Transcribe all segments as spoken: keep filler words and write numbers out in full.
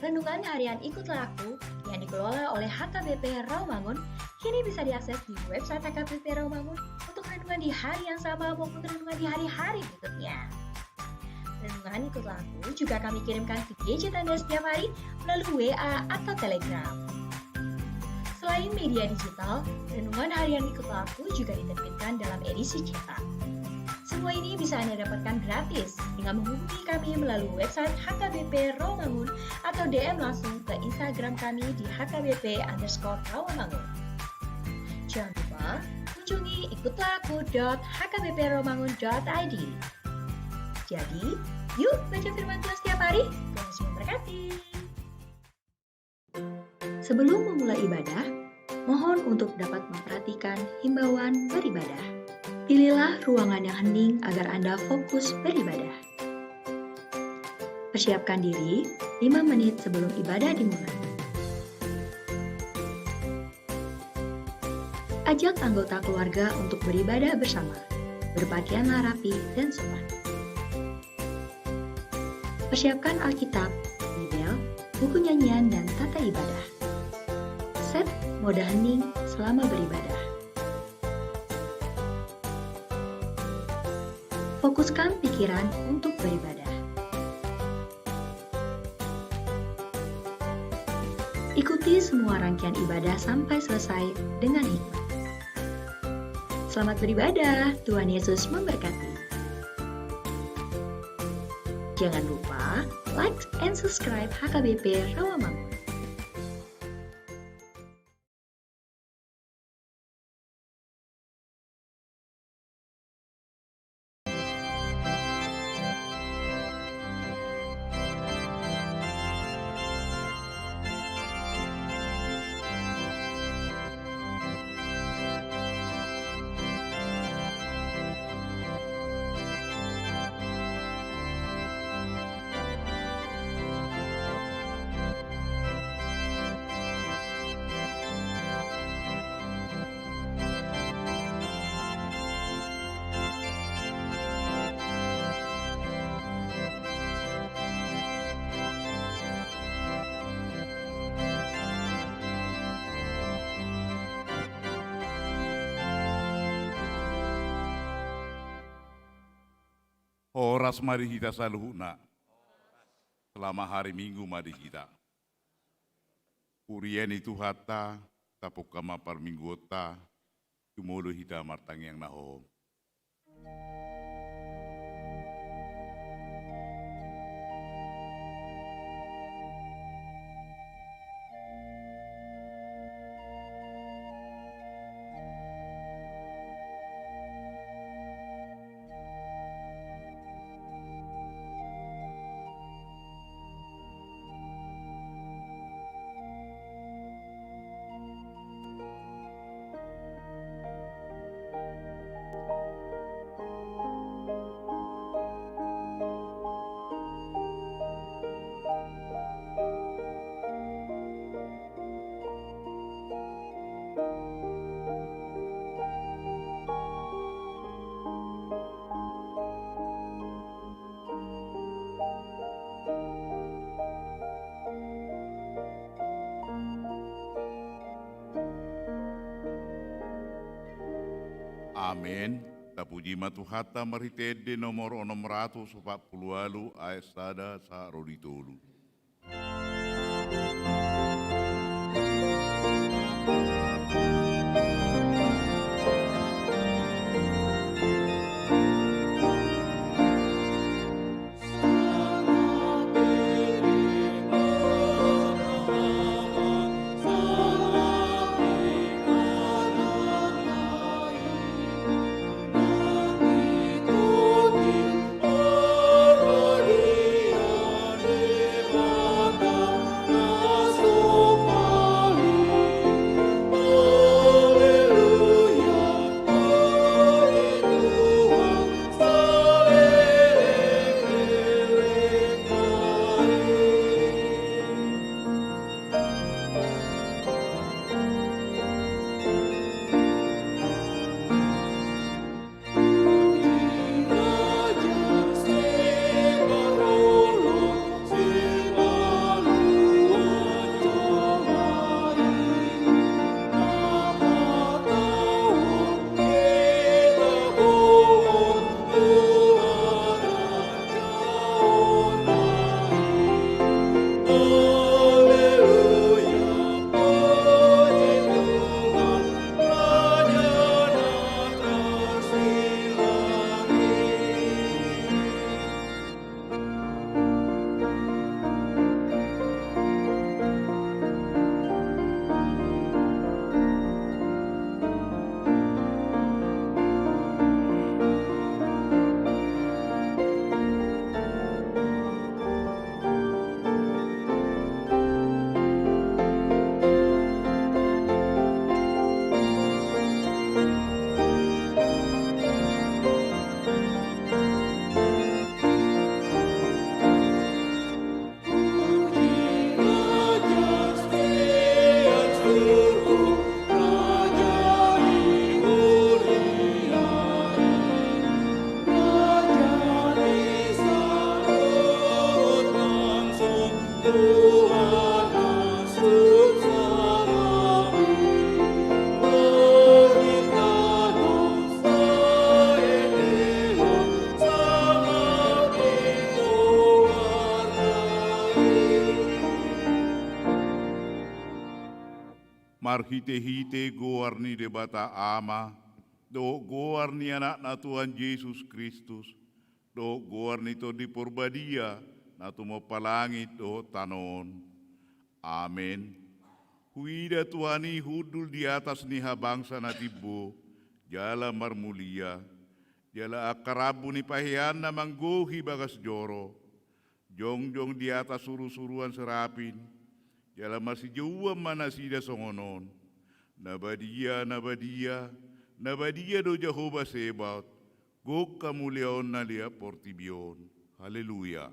Renungan harian Ikutlah Aku yang dikelola oleh H K B P Rawamangun kini bisa diakses di website H K B P Rawamangun untuk renungan di hari yang sama maupun renungan di hari-hari berikutnya. Renungan Ikutlah Aku juga kami kirimkan ke gadget Anda setiap hari melalui W A atau Telegram. Selain media digital, renungan harian Ikutlah Aku juga diterbitkan dalam edisi cetak. Semua ini bisa Anda dapatkan gratis dengan menghubungi kami melalui website H K B P Rawamangun atau D M langsung ke Instagram kami di H K B P underscore Rawamangun. Jangan lupa kunjungi ikutlah aku dot H K B P rawamangun dot I D. Jadi, yuk baca firman Tuhan setiap hari. Tuhan Yesus memberkati. Sebelum memulai ibadah, mohon untuk dapat memperhatikan himbauan beribadah. Pilihlah ruangan yang hening agar Anda fokus beribadah. Persiapkan diri lima menit sebelum ibadah dimulai. Ajak anggota keluarga untuk beribadah bersama. Berpakaianlah rapi dan sopan. Persiapkan Alkitab, Bibel, buku nyanyian, dan tata ibadah. Set mode hening selama beribadah. Fokuskan pikiran untuk beribadah. Ikuti semua rangkaian ibadah sampai selesai dengan hikmat. Selamat beribadah, Tuhan Yesus memberkati. Jangan lupa like and subscribe H K B P Rawamangun. Horas ma di hita saluhutna. Selamat hari Minggu ma di hita. Huria ni Tuhanta, tapungka ma parmingguonta, jumolo hita martangiang na hohom. Amen. Tapuji ma Tuhanta marhite Ende nomor onom ratus opat pulu ualu ayat sada sahat ro di tolu. Marhitehite goar ni Debata Ama, dohot goar ni Anakna Tuhan Jesus Kristus, dohot goar ni Tondi Porbadia, na tumompa langit dohot tano on. Amen. Huida Tuhan i hundul di atas ni habangsa na timbo, jala marmulia, jala angka rambu ni paheanna manggohi bagas joro. Jongjong di atas surusuruan serapin, jala marsijouan ma nasida songon on: Na badia, na badia, na badia do Jahowa Sebaot, gok hamuliaonna di portibi on. Haleluya.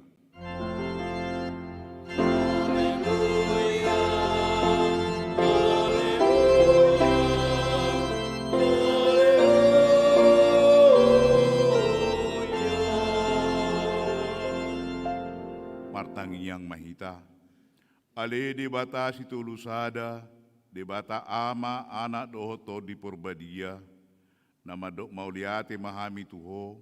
Martangiang ma hita. Ale Debata Sitolu Sada, Debata Ama, Anak dohot Tondi Porbadia, na mandok mauliate ma hami tu Ho,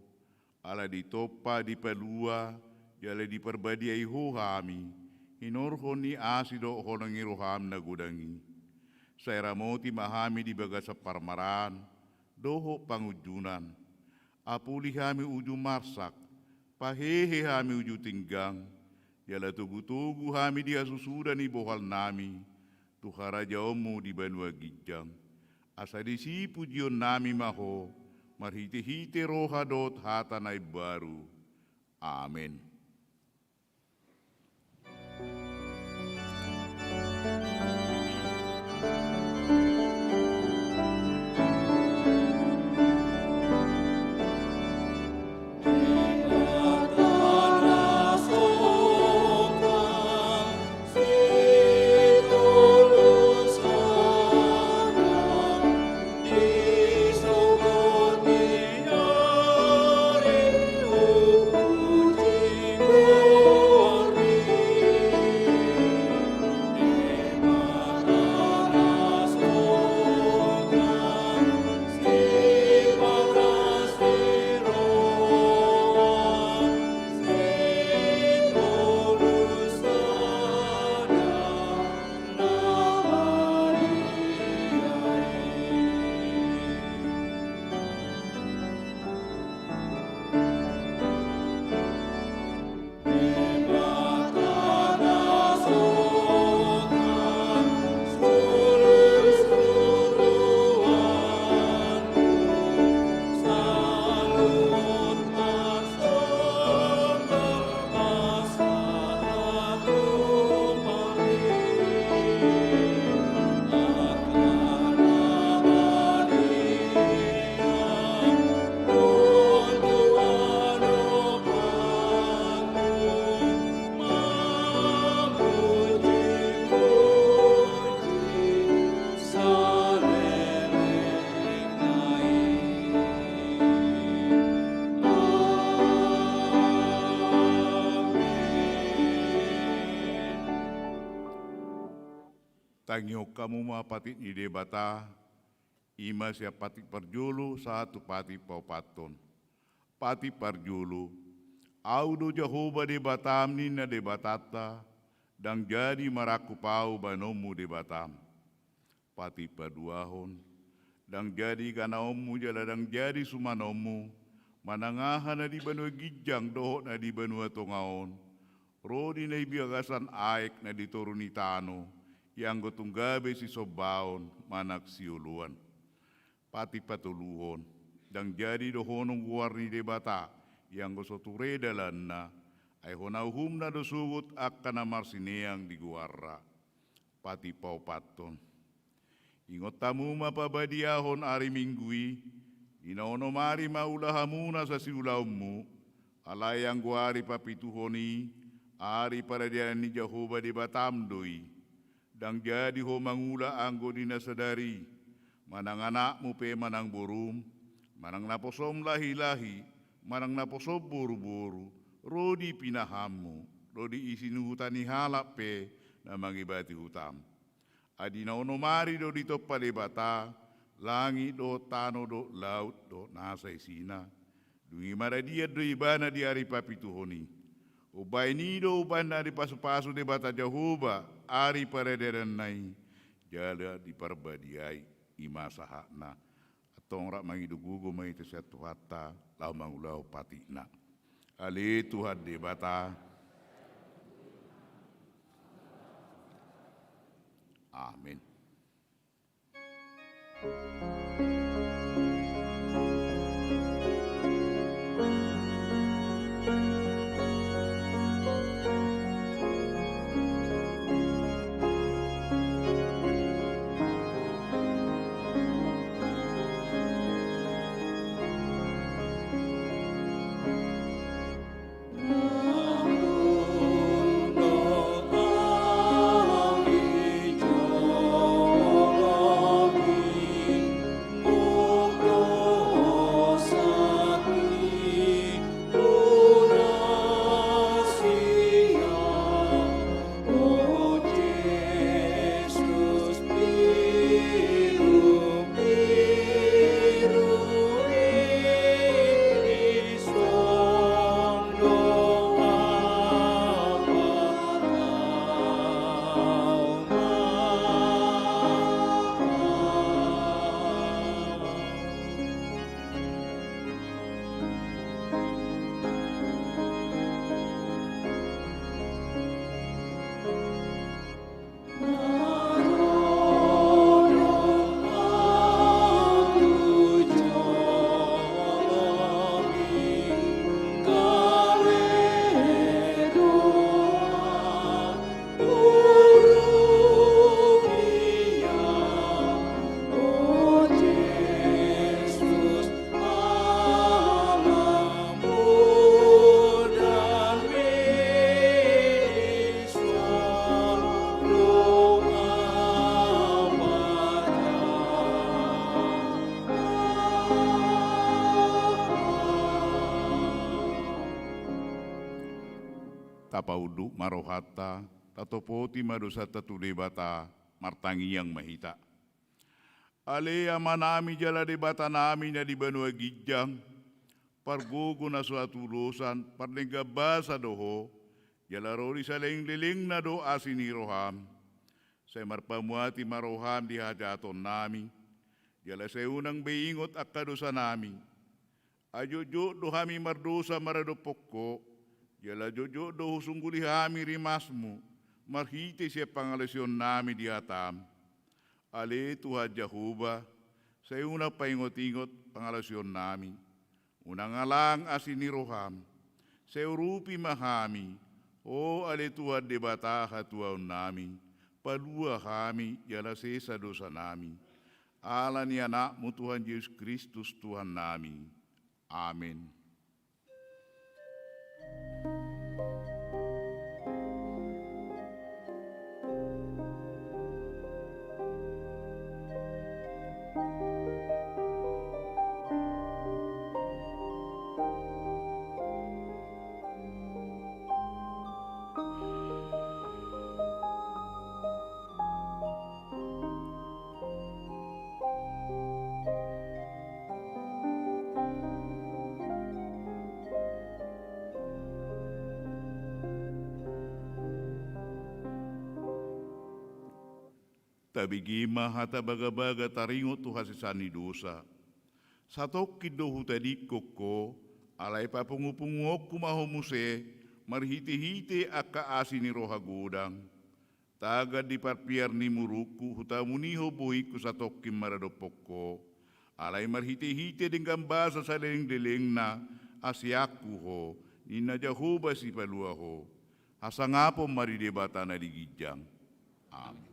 ala ditompa, dipalua, jala diparbadiai Ho hami, hinorhon ni asi dohot holong ni roham na godang i. Sai ramoti ma hami di bagasan parmaraan dohot pangunjunan. Apuli hami uju marsak, pahehe hami uju tinggang, jala togutogu hami di hasusuda ni bohalnami tu harajaonmu di banua ginjang. Asa disi pujionnami ma Ho, marhitehite roha dohot hata na imbaru. Amen. Tangihon hamu ma patik ni Debata, i ma sian patik parjolo sahat tu patik paopathon. Patik parjolo. Ahu do Jahowa Debatam, ninna Debatanta, ndang jadi marangkup ahu bahenonmu Debatam. Patik paduahon. Ndang jadi ganaonmu jala ndang jadi sumanonmu, manang aha na di banua ginjang dohot na di banua tonga on, ro di na di bagasan aek na di toru ni tano, ianggo tung gabe sisombaon manang sioloan. Patik patoluhon. Ndang jadi dohonon goar ni Debata, ianggo so ture dalanna, ai hona uhumna do sogot angka na marsineang di goarna. Patik paopathon. Ingot hamu ma pabadiahon ari Minggu i, di na onom ari ma ulahamuna sasiulaonmu, alai anggo ari papituhon i, ari paradianan ni Jahowa Debatam do i. Ndang jadi ho mangula anggo di na sadari, manang anakmu pe manang borum, manang naposom lahilahi, manang naposom boruboru, ro di pinahanmu. ro di isi ni huta ni halak pe na mangibati hutam. Adi na onom ari do ditompa Debata langit dohot tano dohot laut dohot nasa isina. Dung i maradian do ibana di ari papituhon i. Umbahen i do umbahen na dipasupasu Debata Jahowa ari paradaranna i, jala diparbadiai. I ma sahatna. Antong rap mangido gogo ma hita sian Tuhanta laho mangulahon patikna. Ale Tuhan Debata. Amin. Tapaunduk ma rohanta, tatopoti ma dosanta tu Debata, martangiang ma hita. Ale Amanami jala Debatanami na di banua ginjang, pargogo na so hatudosan, pardenggan basa do Ho, jala ro di saleleng-lelengna do asi ni roham. Sai marpamuati ma roham di hajahatonnami, jala sai unang be ingot angka dosanami. Ai jotjot do hami mardosa maradophon Ho, jala jotjot do husungguli hami rimasmu, marhite sian pangalaosionnami di hatam. Ale Tuhan Jahowa, sai unang paingot-ingot pangalaosionnami. Unang alang asi ni roham. Sai urupi ma hami, O ale Tuhan Debata hatuaonnami, palua hami jala sesa dosanami. Ala ni Anakmu Tuhan Jesus Kristus Tuhannami. Amen. Tabege ma hata bagabaga taringot tu hasesaan ni dosa. Satongkin do hutadingkon Ho, alai papungupunguonku ma Ho muse, marhitehite angka asi ni roha godang. Tagan di parpiar ni murukku hutamunihon bohingku satongkin maradophon Ho, alai marhitehite denggan basa saleleng-lelengna, aseanku Ho, ninna Jahowa Sipalua Ho. Hasangapon ma di Debata na di ginjang. Amen.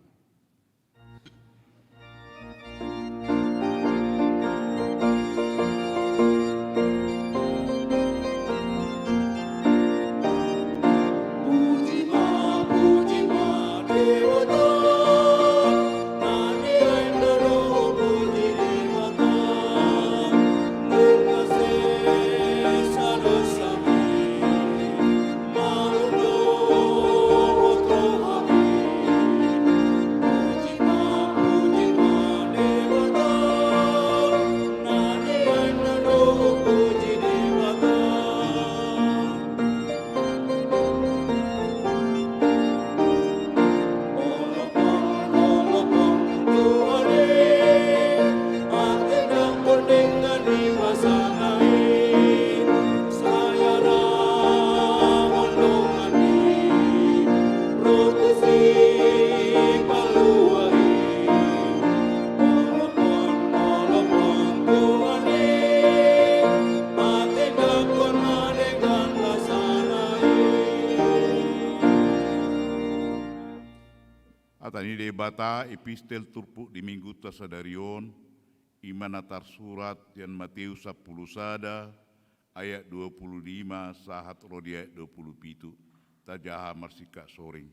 Hata ni Debata, epistel turpuk di Minggunta sadari on, i ma na tarsurat sian Mateus sampulu sada ayat dua pulu lima sahat ro di ayat dua pulu pitu. Tajaha marsingkat soring.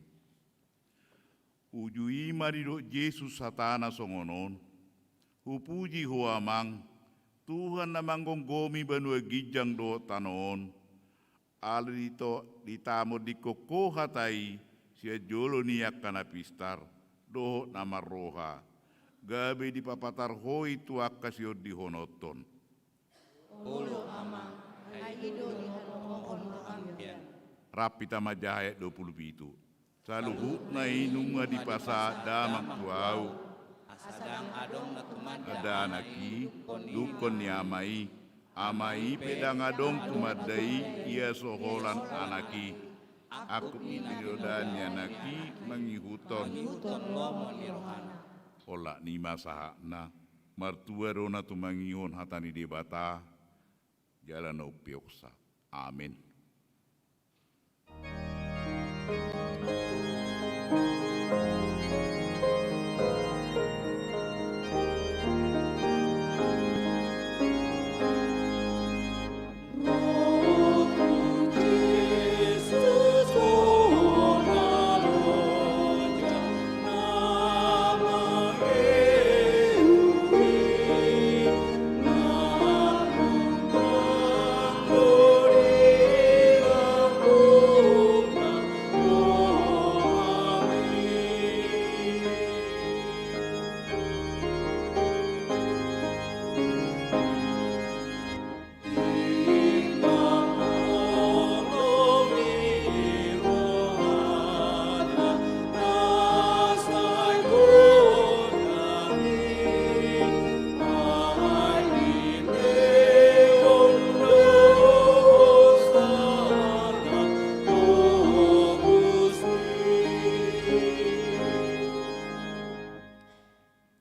Uju i ma didok Jesus hatana songon on: Hupuji Ho Amang, Tuhan na manggomgomi banua ginjang dohot tano on, ala dito-, ditamondingkon Ho hata i sian jolo ni angka na pistar dohot na marroha, gabe dipapatar Ho i tu angka siondihononton. Olo Amang, ai i do nihaholongonmon hami. Rap hita manjaha ayat dua pulu pitu. Saluhutna i nunga dipasahat Damang tu ahu. Asa ndang adong na tumanda Anak i, dungkon ni Ama i. Ama i pe ndang adong tumanda i, ia so holan Anak i. Angkup ni pinoda ni Anak i mangihuthon. Mangihuthon lomo ni rohana. Olat ni ma sahatna, martua do na tumangihon hata ni Debata, jala na umpeopsa. Amen.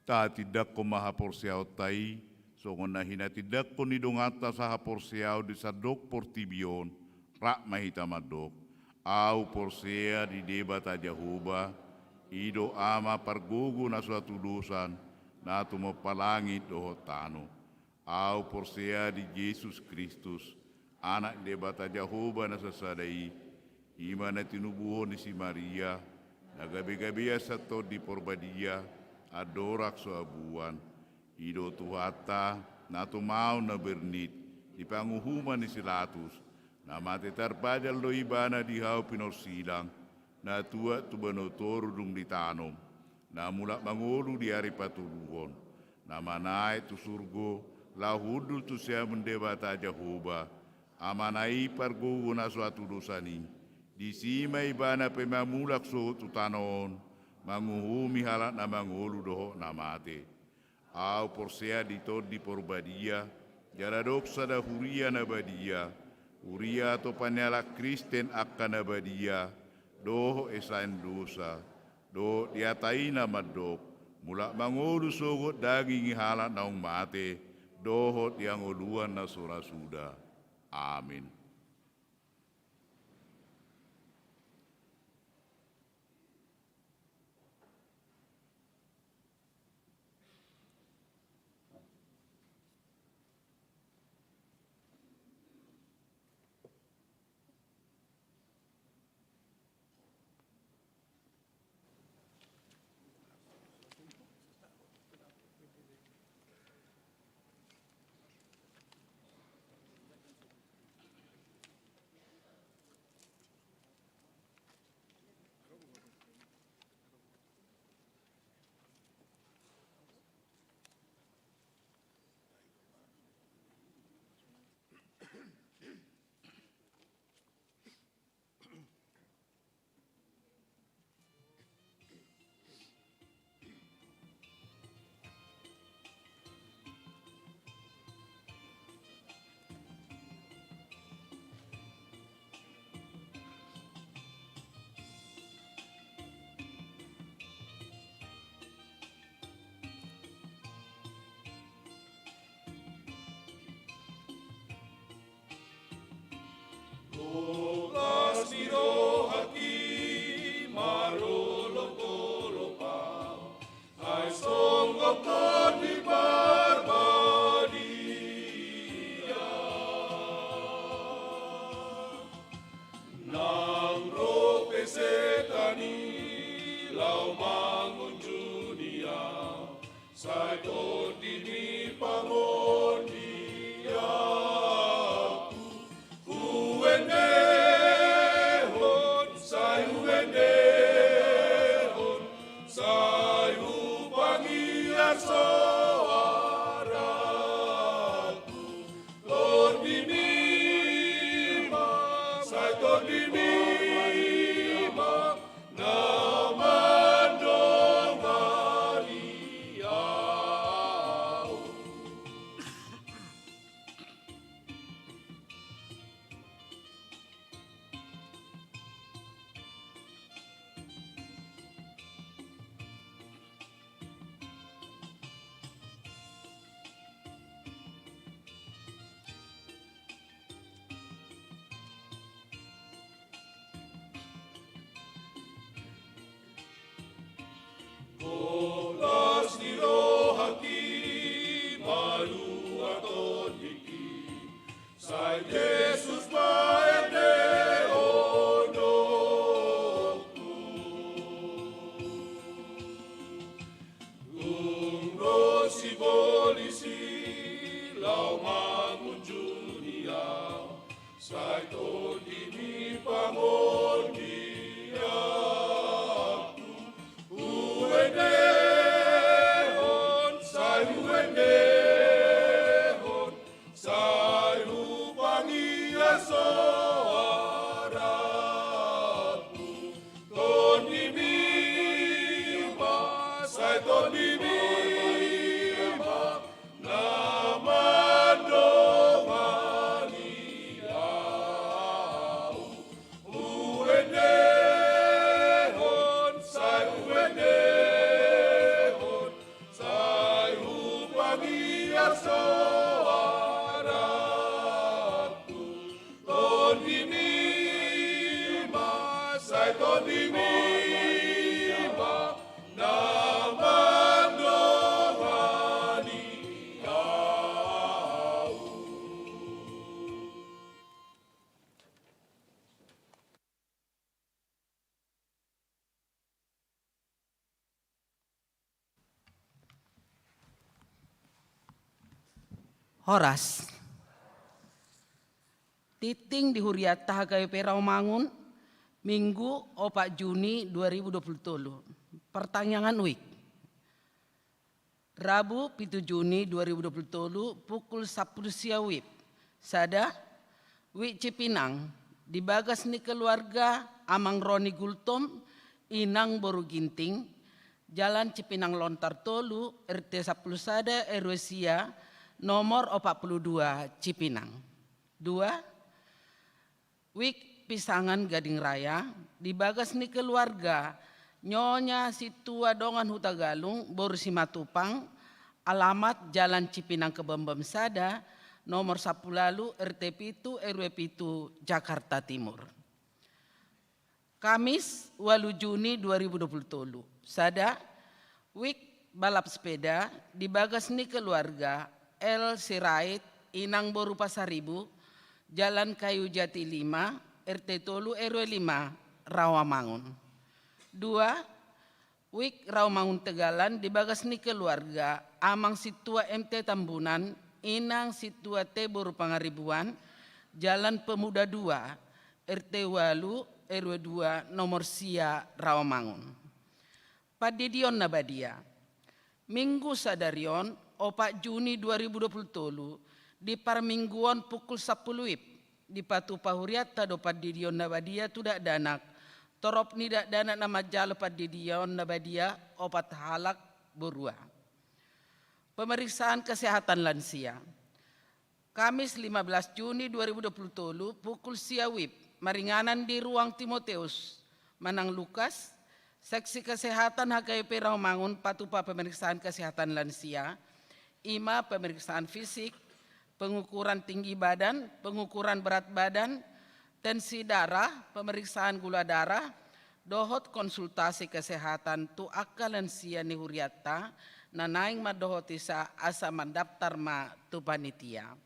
Tatindangkon ma haporseaonta i, songon na hinatindangkon ni donganta sahaporseaon di sandok portibi on, rap ma hita mandok: Ahu porsea di Debata Jahowa, i do Ama pargogo na so hatudosan, na tumompa langit dohot tano. Ahu porsea di Jesus Kristus, Anak ni Debata Jahowa na sasada i, i ma na tinubuhon ni si Maria, na gabegabean sian Tondi Porbadia, andorang so habuan. I do Tuhanta, na tumaon na bernit, di panguhuman ni si Latus, na mate tarpajal do Ibana di hau pinorsilang, na tuat tu banua toru dung ditanom, na mulak mangolu di ari patoluhon, na manaek tu surgo, laho hundul tu siamun Debata Jahowa, Amana i pargogo na so hatudosan i. Disi ma Ibana pe mamulak sogot tu tano on, manguhumi halak na mangolu dohot na mate. Ahu porsea di Tondi Porbadia, jala adong sada huria na badia, huria atopan ni halak Kristen angka na badia, dohot esaen dosa, dohot di hata i na mandok, mulak mangolu sogot daging ni halak naung mate, dohot di hangoluan na so ra suda. Amen. Laho mangunjuni au, sai tondimi pangondianku. Huendehon, sai huendehon, sai hupangido soarangku. Tondimi ma, sai tondimi ma, na mandongani au. Holas ni rohangki, malua tondingki, sai Jesus ma endehononku. Dung ro sibolis i laho mangunjuni au, sai tondimi pangondianku. Huendehon, sai huendehon, sai hupangido soarangku. Tondimi ma, sai tondimi ma, na mandongani au. Huendehon, sai huendehon, sai hupangido soarangku. Tondimi ma, sai tondimi ma, na mandongani au. Horas. Tingting di hurianta H K B P Rawamangun, Minggu opat Juni dua ribu dua puluh tolu. Partangiangan wijk. Rabu pitu Juni dua ribu dua puluh tolu, pukul sampulu sia wib. Sada, Wijk Cipinang, di bagas ni keluarga Amang Roni Gultom, Inang boru Ginting, Jalan Cipinang Lontar tolu, R T sampulu sada, R W sia, nomor opat puluh dua, Cipinang. Dua, Wijk Pisangan Gading Raya, di bagas ni keluarga Nyonya Sintua Dongan Hutagalung boru Simatupang, alamat Jalan Cipinang Kebonbon sada, nomor sampulu ualu, R T pitu, R W pitu, Jakarta Timur. Kamis, ualu Juni dua ribu dua puluh tolu. Sada, Wijk balap sepeda di bagas ni keluarga L Sirait, Inang boru Pasaribu, Jalan Kayu Jati lima, R T tolu, R W lima, Rawamangun. Dua, Wijk Rawamangun Tegalan di bagas ni keluarga Amang Sintua M T Tambunan, Inang Sintua T boru Pangaribuan, Jalan Pemuda dua, R T ualu, R W dua, nomor sia, Rawamangun. Pandidion na badia. Minggu sadari on, opat Juni dua ribu dua puluh tolu, di parmingguon pukul sampulu wib, dipatupa hurianta do pandidion na badia tu dakdanak, torop ni dakdanak na manjalo pandidion na badia opat halak borua. Pemeriksaan kesehatan lansia. Kamis lima belas Juni dua ribu dua puluh tolu, pukul sia wib, maringanan di ruang Timoteus manang Lukas, seksi kesehatan H K B P Rawamangun patupa pemeriksaan kesehatan lansia, i ma pemeriksaan fisik, pengukuran tinggi badan, pengukuran berat badan, tensi darah, pemeriksaan gula darah, dohot konsultasi kesehatan tu angka lansia ni hurianta na naeng mandohoti sa asa mandaptar ma tu panitia.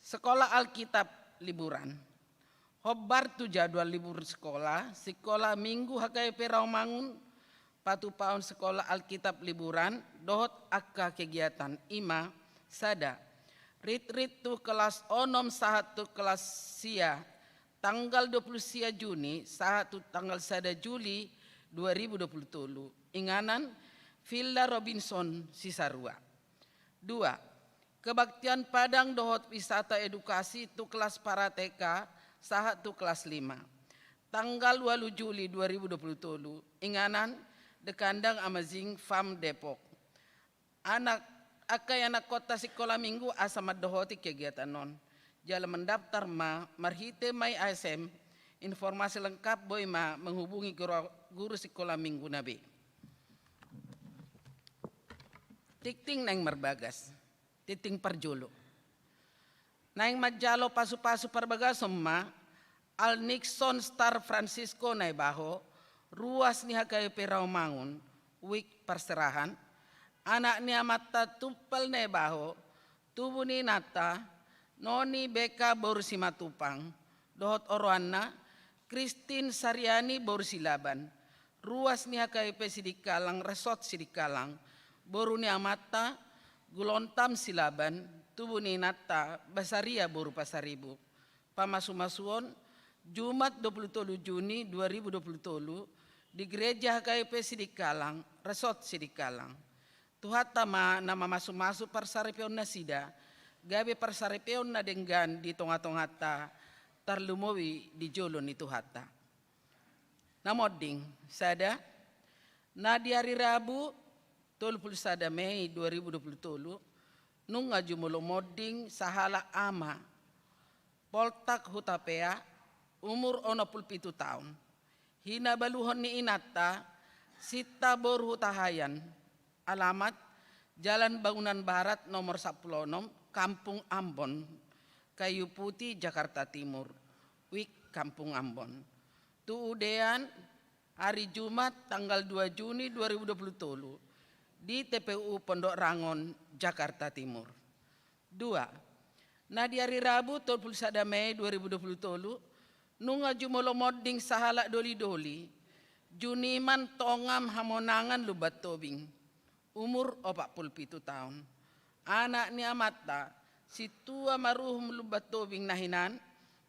Sekolah Alkitab liburan. Hombar tu jadwal libur sikola, sikola minggu H K B P Rawamangun, patupaon sikola Alkitab liburan, dohot angka kegiatan, i ma: sada, ritrit tu kelas onom sahat tu kelas sia, tanggal dua pulu sia Juni sahat tu tanggal sada Juli dua ribu dua pulu tolu, inganan Villa Robinson Cisarua. Dua, kebaktian padang dohot wisata edukasi tu kelas pra-T K sahat tu kelas lima, tanggal walu Juli dua ribu dua pulu tolu, inganan The Kandang Amazing Fam Depok. Anak, angka ianakkonta sikola minggu asa mandohoti kegiatan on, jala mendaftar ma marhite My A S M. Informasi lengkap boi ma menghubungi guru, guru sikola mingguna be. Tingting naeng marbagas. Tingting parjolo. Naeng manjalo pasupasu parbagason ma Al Nixon Star Francisco Naibaho, ruas ni H K B P Rawamangun, wijk parserahan, anak ni amanta Tumpal Naibaho, tubu ni inanta Noni Beka boru Simatupang, dohot oroanna Kristin Sariani boru Silaban, ruas ni H K B P Sidikalang, Resort Sidikalang, boru ni amanta Gulontam Silaban, tubu ni inanta Basaria boru Pasaribu. Pamasumasuon, Jumat dua pulu tolu Juni dua ribu dua pulu tolu, di Gereja H K B P Sidikalang, Resort Sidikalang. Tuhanta ma na mamasumasu parsaripeon nasida, gabe parsaripeon na denggan di tongatonganta, tarlumobi di jolo ni Tuhanta. Na monding, sada, na di ari Rabu, tolu pulu sada Mei dua ribu dua pulu tolu, nunga jumolo monding sahalak ama, Poltak Hutapea, umur onom pulu pitu taon. Hinabaluhon ni inanta, Sinta boru Hutahaean, alamat Jalan Bangunan Barat nomor sampulu onom, Kampung Ambon, Kayu Putih, Jakarta Timur, wijk Kampung Ambon. Tu udean, ari Jumat tanggal dua Juni dua ribu dua pulu tolu, di T P U Pondok Rangon, Jakarta Timur. Dua, na di ari Rabu tolu pulu sada Mei dua ribu dua pulu tolu, nunga jumolo monding sahalak dolidoli, Juniman Tongam Hamonangan Lumban Tobing, umur opat pulu pitu taon. Anak ni amanta, Sintua Maruhum Lumban Tobing na hinan,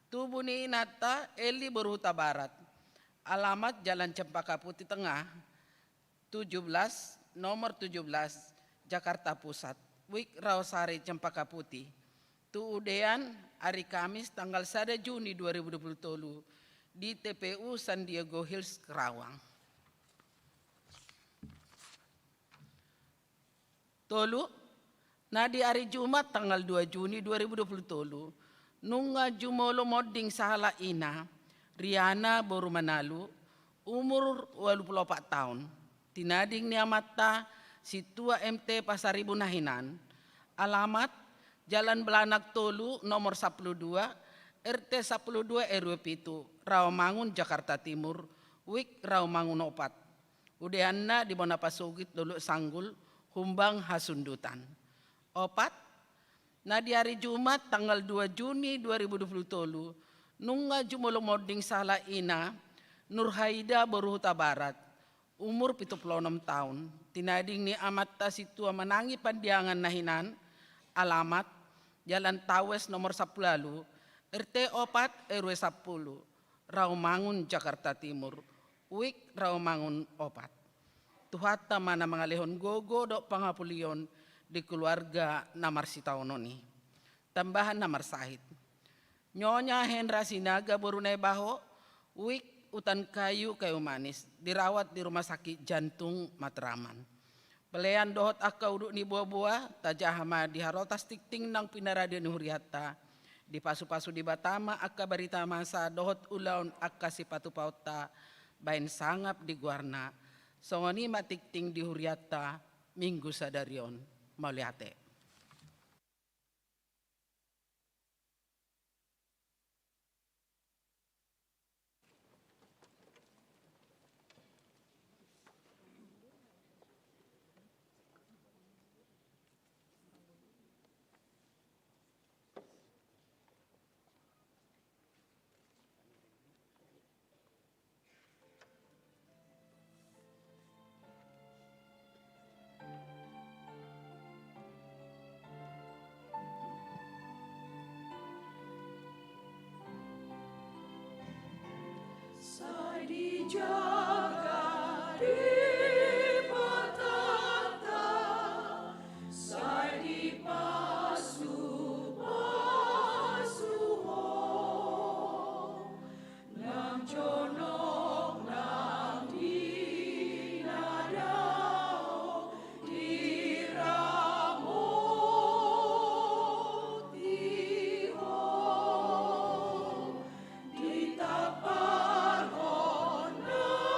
tubu ni inanta Eli boru Hutabarat, alamat Jalan Cempaka Putih Tengah, tujuh belas, nomor tujuh belas, Jakarta Pusat, wijk Rawasari Cempaka Putih. Tu udean, ari Kamis tanggal sada Juni dua ribu dua pulu tolu, di T P U San Diego Hills, Kerawang. Tolu, na di ari Jumat tanggal dua Juni dua ribu dua pulu tolu, nunga jumolo monding sahalak ina, Riana boru Manalu, umur ualu pulu opat taon. Tinading ni amanta, Sintua M T Pasaribu na hinan. Alamat, Jalan Belanak tolu, nomor sampulu dua, R T sampulu dua, R W pitu, Rawamangun, Jakarta Timur, wijk Rawamangun opat. Udeanna di bona pasogit Dolok Sanggul, Humbang Hasundutan. Opat, na di ari Jumat tanggal dua Juni dua ribu dua pulu tolu, nunga jumolo monding sahalak ina, Nurhaida boru Hutabarat, umur pitu pulu onom taon. Tinading ni amanta Sintua Manangi Pandiangan na hinan, alamat, Jalan Tawes nomor sampulu ualu, R T opat, R W sampulu, Rawamangun, Jakarta Timur, wijk Rawamangun opat. Tuhanta ma na mangalehon gogo dohot pangapulion di keluarga na marsitaonon i. Tambahan na marsahit. Nyonya Hendra Sinaga boru Naibaho, wijk Utan Kayu, Kayu Manis, dirawat di Rumah Sakit Jantung Matraman. Pelean dohot angka udut ni boaboa, tajaha ma di harotas tingting naung pinarade ni hurianta. Dipasupasu Debata ma angka barita masa dohot ulaon angka sipatupaonta, baen sangap di goarna. Songon i ma tingting di hurianta, minggu sadari on. Mauliate. Jaga di patanta, sai dipasu-pasu ho. Nang jonok nang di na dao diramoti ho. Ditamparhon na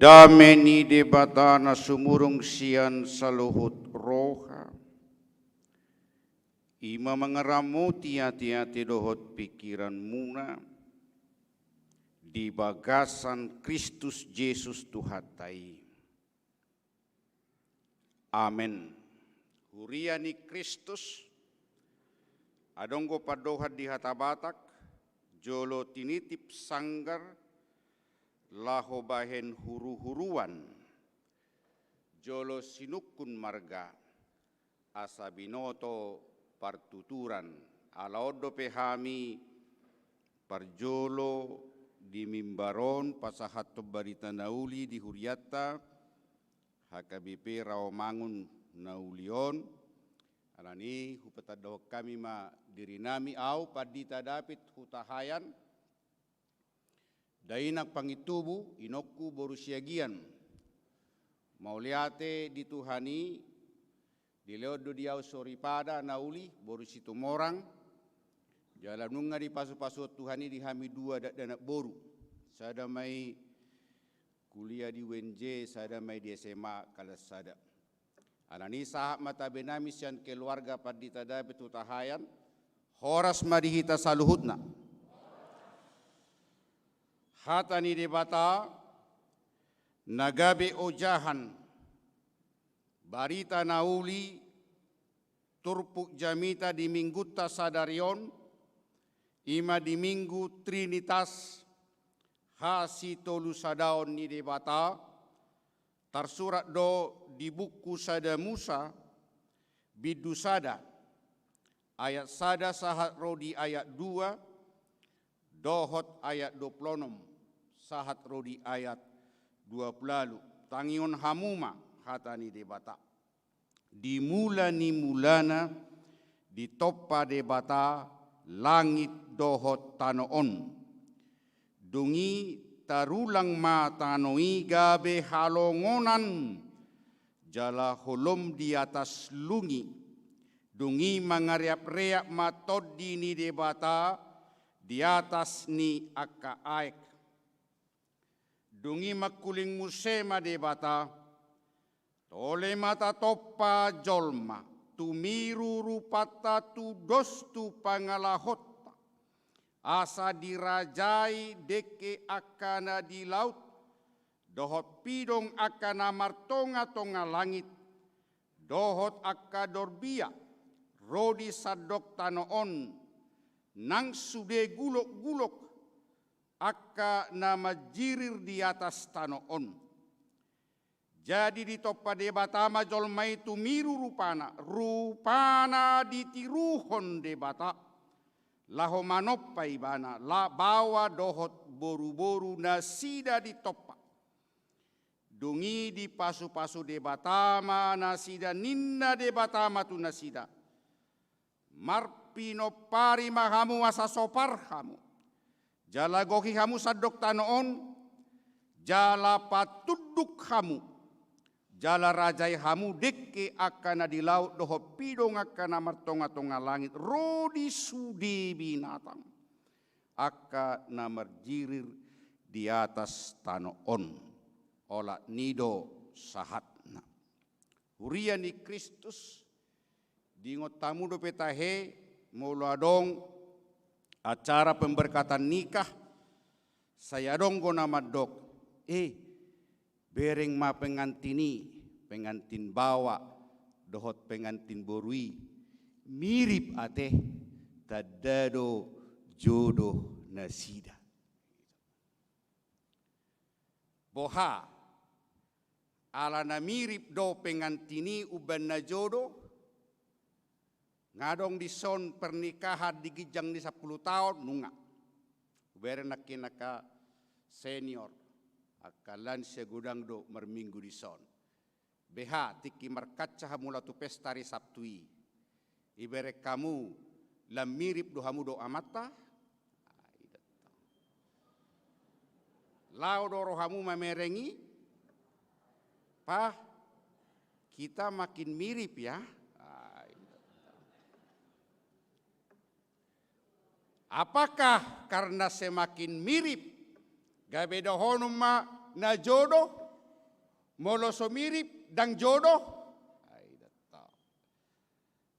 Dame ni Debata na sumurung sian saluhut roha, i ma mangaramoti ateate dohot pingkiranmuna di bagasan Kristus Jesus Tuhanta i. Amen. Huria ni Kristus, adong do pandohan di hata Batak, jolo tinitip sanggar, laho bahen huruhuruan, jolo sinungkun marga, asa binoto partuturan. Ala on dope hami parjolo di mimbar on pasahathon barita na uli di hurianta, H K B P Rawamangun na uli on. Alani hupatandahon hami ma dirinami, au Pandita David Hutahaean, dainang Pangintubu, inongku boru Siagian. Mauliate di Tuhan i, dilehon do di au soripada na uli, boru Situmorang. Jala nunga dipasupasuhon Tuhan i di hami dua dakdanak boru. Sada ma i kuliah di U N J, sada ma i di S M A kelas sada. Alani sahat ma tabe nami sian keluarga Pandita David Hutahaean, horas ma di hita saluhutna. Hata ni Debata na gabe ojahan, barita na uli, turpuk jamita di minggunta sadari on, i ma di Minggu Trinitas, hasitolusadaon ni Debata, tarsurat do di buku Sada Musa, bindu sada, ayat sada sahat ro di ayat dua, dohot ayat dua pulu onom sahat ro di ayat dua pulu ualu. Tangihon hamu ma hata ni Debata. Di mula ni mulana ditompa Debata langit dohot tano on. Dung i tarulang ma tano i gabe halongonan jala holom di atas lungi. Dung i mangareapreap ma tondi ni Debata di atas ni angka aek. Dung i mangkuling muse ma Debata, tole ma tatompa jolma, tumiru rupanta tudos tu pangalahonta, asa dirajai dengke angka na di laut, dohot pidong angka na martongatonga langit, dohot angka dorbia ro di sandok tano on, nang sude gulokgulok angka na manjirir di atas tano on. Jadi ditompa Debata ma jolma i tumiru rupana, rupana ditiruhon Debata, laho manompa ibana, la baoa dohot boruboru nasida ditompa. Dung i dipasupasu Debata ma nasida, ninna Debata ma tu nasida: Marpinompari ma hamu asa sopar hamu, jala gohi hamu sandok tano on, jala patunduk hamu, jala rajai hamu dengke angka na di laut dohot pidong angka na martongatonga langit ro di sude binatang angka na marjirir di atas tano on. Olat ni do sahatna. Huria ni Kristus, diingot hamu dope tahe, molo adong acara pemberkatan nikah, sai adong do na mandok, eh, bereng ma pengantin i, pengantin baoa dohot pengantin boru i, mirip ate, tanda do jodoh nasida. Boha, ala na mirip do pengantin i umbahen na jodoh? Nga adong dison pernikahan di ginjang ni sampulu taon, nunga. Hubereng nangkin angka senior, angka lansia godang do marminggu dison. Beha, tingki markaca hamu laho tu pesta ari Sabtu i, ibereng hamu, lam mirip do hamu dohot amanta? Laho do rohamu mamereng i? Pah, kita makin mirip ya. Apakah karena semakin mirip, gabe dohonon ma na jodoh? Molo so mirip, ndang jodoh. Ai da tong.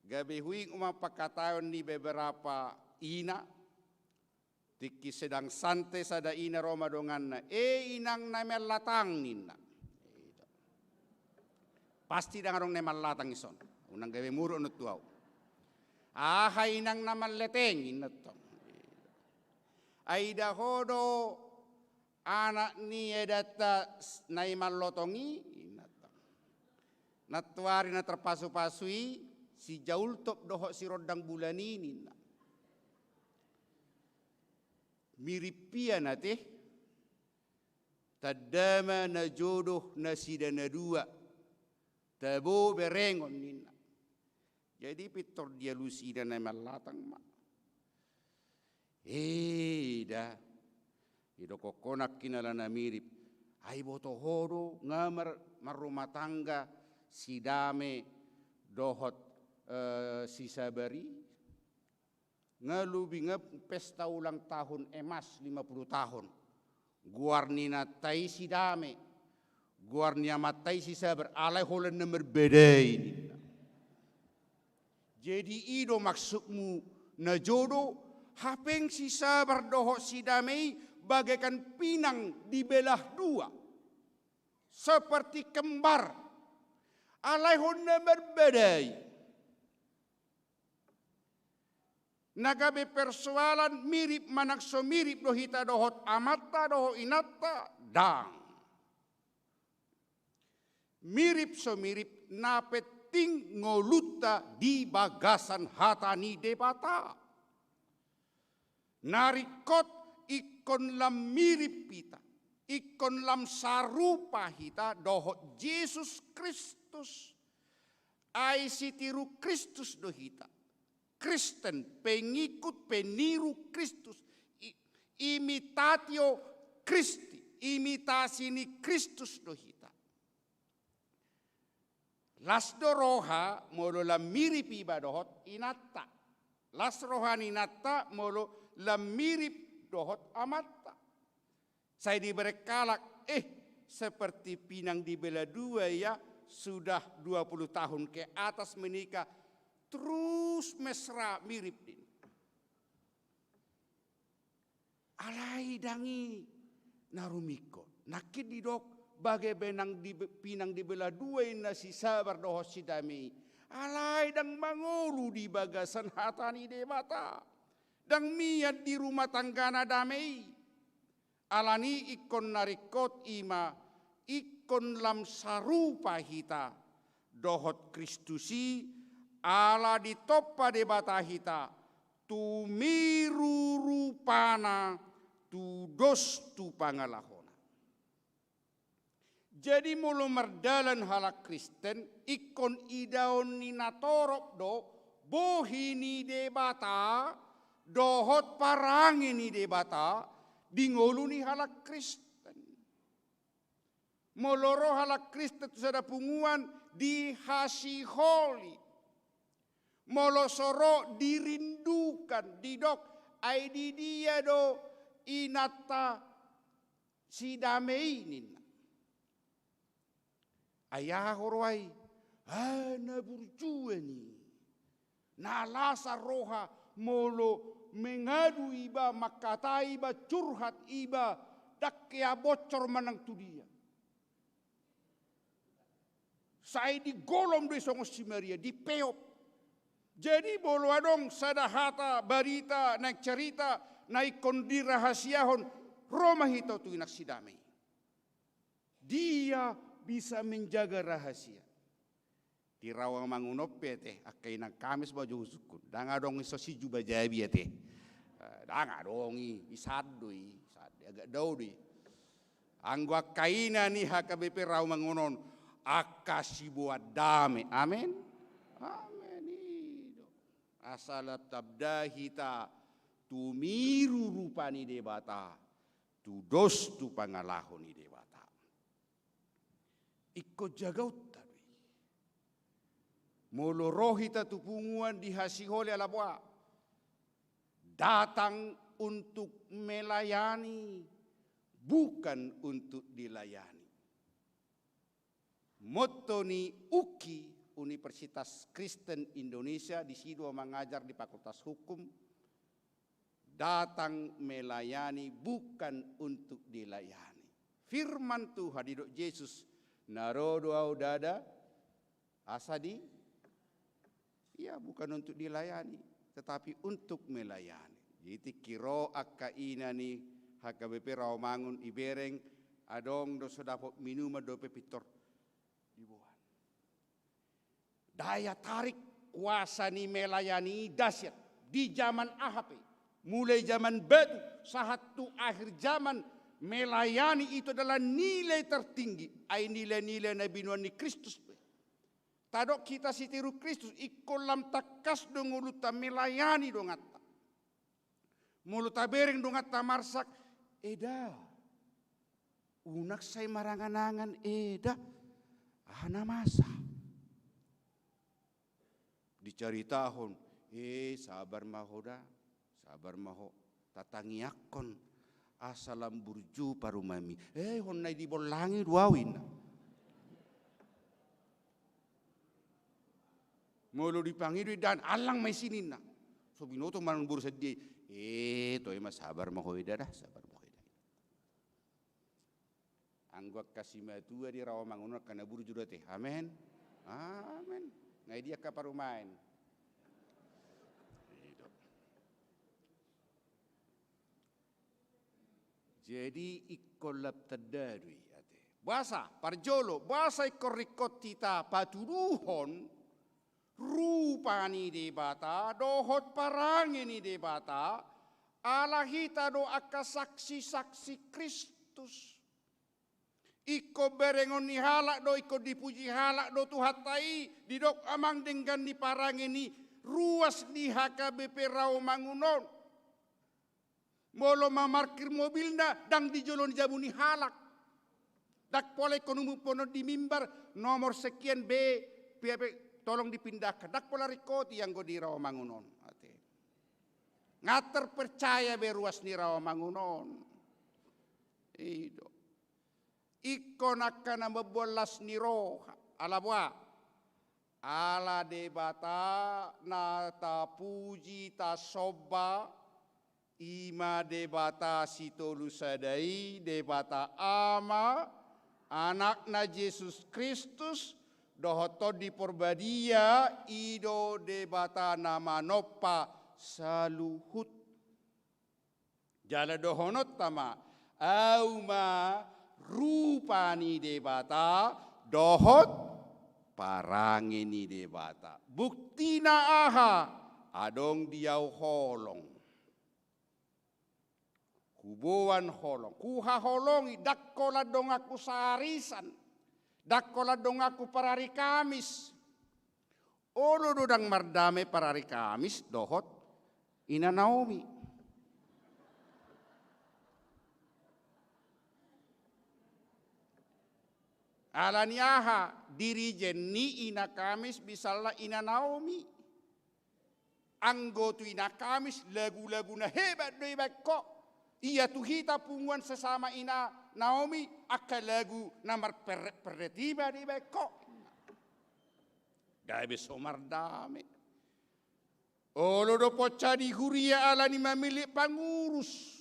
Gabe huingot ma pangkataion ni beberapa ina, tingki sedang santai sada ina ro ma donganna, "E inang na mallatang," ninna. Pasti ndang adong na mallatang dison. Unang gabe muruk annon tu ahu. "Aha inang na malleteng," ninna tong. "Ai da ho do anak ni edanta s-, na i mallotong i," ninna tong. "Nantuari na tarpasupasu i si Jaultop dohot si Rondang Bulan i," ninna. "Mirip ia na te, tanda ma na jodoh nasida na dua, tabo berengon," ninna. Jadi pintor dialusi ina na mallatang ma. "E da, didok ho nangkin ala na mirip. Ai boto ho do nga mar-, marrumah tangga si Dame dohot, eh, si Sabar i? Nga lobi nga pesta ulang tahun emas lima puluh tahun. Goar ni inanta i si Dame, goar ni amanta i si Sabar, alai holan na marbadai," ninna. "Jadi i do maksudmu na jodoh, hape si Sabar dohot si Dame i bagaikan pinang dibelah dua, seperti kembar, alai holan na marbadai." Na gabe persoalan mirip manang so mirip do hita dohot amanta dohot inanta, ndang. Mirip so mirip, na penting ngolunta di bagasan hata ni Debata. Na ringkot ingkon lam mirip hita, ingkon lam sarupa hita dohot Jesus Kristus. Ai sitiru Kristus do hita. Kristen, pengikut, peniru Kristus. I-, imitatio Christi, imitasi ni Kristus do hita. Las do roha molo lam mirip iba dohot inanta. Las roha ni inanta molo lam mirip dohot amanta. Sai dibereng halak, "Eh, seperti pinang dibelah dua ia, sudah dua puluh tahun ke atas menikah, terus mesra, mirip," ninna. Alai ndang i na rumingkot. Nangkin didok, "Bagai benang di, pinang dibelah dua," ninna, "si Sabar dohot si Dame i, alai ndang mangolu di bagasan hata ni Debata. Ndang mian di rumah tanggana dame i." Alani ingkon na ringkot i ma, ingkon lam sarupa hita dohot Kristus i, ala ditompa Debata hita, tumiru rupana, tudos tu pangalahona. Jadi molo mardalan halak Kristen, ingkon idaon ni na torop do bohi ni Debata dohot parange ni Debata di ngolu ni halak Kristen. Molo ro halak Kristen tu sada punguan, dihasiholi. Molo so ro, dirindukan, didok, "Ai di dia do inanta si Dame i?" ninna. "Ai aha ho ro ai?" "Ah, na burju i." Na las roha molo mengadu iba, mangkatai iba, curhat iba, ndang hea bocor manang tu dia. Sai digolom do i songon si Maria, dipeop. Jadi molo adong sada hata barita naeng cerita na ingkon dirahasiahon, ro ma hita tu inang si Dame i. Dia bisa menjaga rahasia. Di Rawamangun on pe ate, angka inang Kamis ma jo husungkun. Ndang adong i so si juba jabi ate. Eh, ndang adong i, i sandok i, sandok i, agak dao do i. Anggo angka ina ni H K B P Rawamangun on, angka siboan dame. Amen. Amen, i do. Asa lam tanda hita tumiru rupa ni Debata, tudos tu pangalaho ni Debata. Ingkon jagaonta do i. Molo ro hita tu punguan, dihasiholi ala boha? Datang untuk melayani, bukan untuk dilayani. Motto ni UKI, Universitas Kristen Indonesia, di si do ahu mangajar di Fakultas Hukum, datang melayani, bukan untuk dilayani. Firman Tuhan, didok Jesus, na ro do ahu ndada asa di, ia, bukan untuk dilayani, tetapi untuk melayani. Jadi tingki ro angka ina ni HKBP Rawamangun, ibereng, adong do so dapot minuman dope pintor diboan. Daya tarik kuasa ni melayani i dahsyat. Di zaman aha pe, mulai zaman batu sahat tu akhir zaman, melayani itu adalah nilai tertinggi. Ai nilai-nilai na binoan ni Kristus pe. Tadok hita sitiru Kristus, ingkon lam tangkas do ngolunta melayani donganta. Molo tabereng donganta marsak, eda, unang sai marangan-angan, eda, aha na masa. Dicaritahon, eh, sabar ma ho da, sabar ma ho, tatangiangkon asa lam burju parumaenmi. Eh, hona i dibollangi do ahu, inna. Molo dipangido indahan, allang ma i sininna. So binoto manang boru sadia i. Eh, toe ma, sabar ma ho eda da, sabar ma ho eda. Anggo angka simatua di Rawamangun on, angka na burju do ate. Amen. Amen. Nga i di angka parumaen. Jadi ingkon lam tanda do i ate. Boasa, parjolo, boasa ingkon ringkot hita patuduhon rupa ni Debata dohot parange ni Debata, ala hita do angka saksi-saksi Kristus. Ingkon berengon ni halak do, ingkon dipuji halak do Tuhanta i, didok amang denggan ni parange ni ruas ni HKBP Rawamangun on. Molo mamarkir mobilna, ndang di jolo ni jabu ni halak. Ndang pola ingkon umumhon di mimbar, nomor sekian B, pia pe tolong dipindahkan. Ndang pola ringkoti anggo di Rawamangun on ate. Nga terpercaya be ruas ni Rawamangun on. I do. Ingkon angka na mamboan las ni roha, ala boha? Ala Debata na tapuji, tasomba, i ma Debata sitolu sada i, Debata Ama, Anakna Jesus Kristus, dohot Tondi Porbadia, i do Debata na manompa saluhut. Jala dohononta ma, ahu ma rupa ni Debata dohot parange ni Debata. Buktina aha? Adong di ahu holong. Huboan holong, huhaholongi, ndang holan donganku saarisan, ndang holan donganku parari Kamis. Olo do ndang mardame parari Kamis dohot ina Naomi. Ala ni aha? Dirijen ni ina Kamis misalna ina Naomi. Anggo tu ina Kamis, lagu-lagu na hebat do ibaen ho. Ia tu hita punguan sesama ina Naomi, angka lagu na marperret-perret i ma do ibaen ho. Gabe so mardame. Olo do poncah ni huria ala ni mamillit pangurus.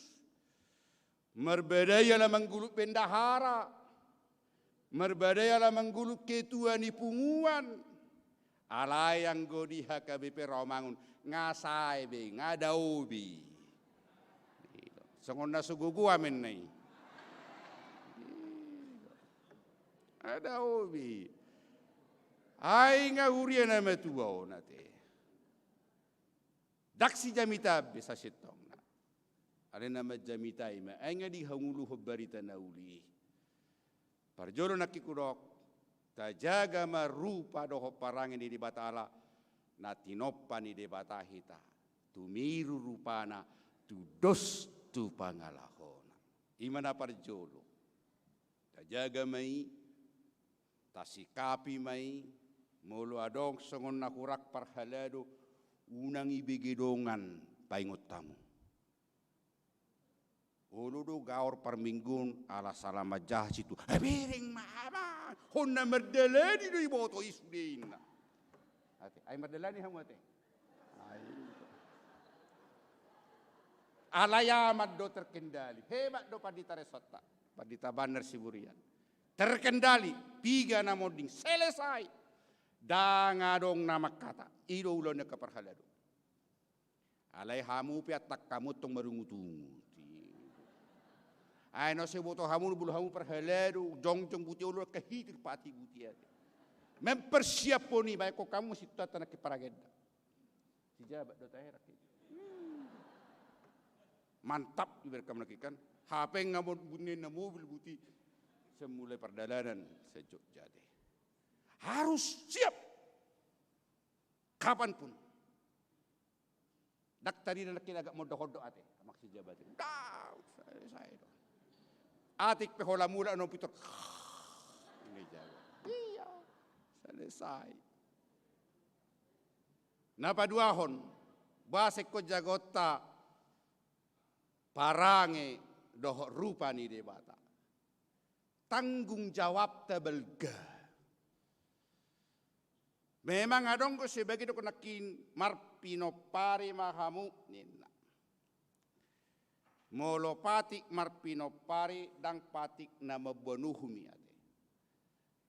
Marbadai ala manggulung bendahara, marbadai ala manggulung ketua ni punguan. Alai anggo di HKBP Rawamangun, nga sae be, nga dao be. Songon na so gogo amenna i. Nga dao be. Ai nga huria na matua on ate. Ndang sijamitaan be sasintongna. Alai na manjamitai ma, ai nga dihangoluhon barita na uli i. Parjolo nangkin hudok, tajaga ma rupa dohot parange ni Debata ala na tinompa ni Debata hita. Tumiru rupana, tudos tu pangalahona. I ma na parjolo. Tajaga ma i, tasikapi ma i, molo adong songon na hurang parhalado, unang ibege dongan paingot hamu. Olo do gaor parmingguon ala sala manjaha situan. Eh, bereng ma, abang, Hona mardalani do iboto i sude inna. Ate, ai mardalani hamu ate. Ai. Alai aman do terkendali. Hebat do Pandita Resonta. Pandita Banner Siburian. Terkendali. Piga na monding. Selesai. Ndang adong na mangkata. I do ulaon angka parhalado. Alai hamu pe antong hamu tong marungutungut. Ai na so iboto hamu, molo hamu parhalado, jongjong buti olo, angka hitir pati buti ate. Mempersiaphon i, baen hamu sintua tanah ke paragenda. Si jabat do taherak i. Mantap iberek hamu nangkin kan. Hapeng hamu bunyi na mobil buti. Semulai pardalanan sejok jate. Harus siap. Kapanpun. Ndang tarida nangkin agak mondok-ondok ate, maksud jabat i. Ndang, selesai do. Atik pe holan mulak na pitor. Ini jabat. Iya, selesai. Na paduahon, boasa ingkon jagonta parange dohot rupa ni Debata. Tanggung jawabta balga. Memang adong do sebagian didok nangkin marpinompari ma hamu ninna. Molo patik marpinompari ndang patik na mamboan uhum i ate.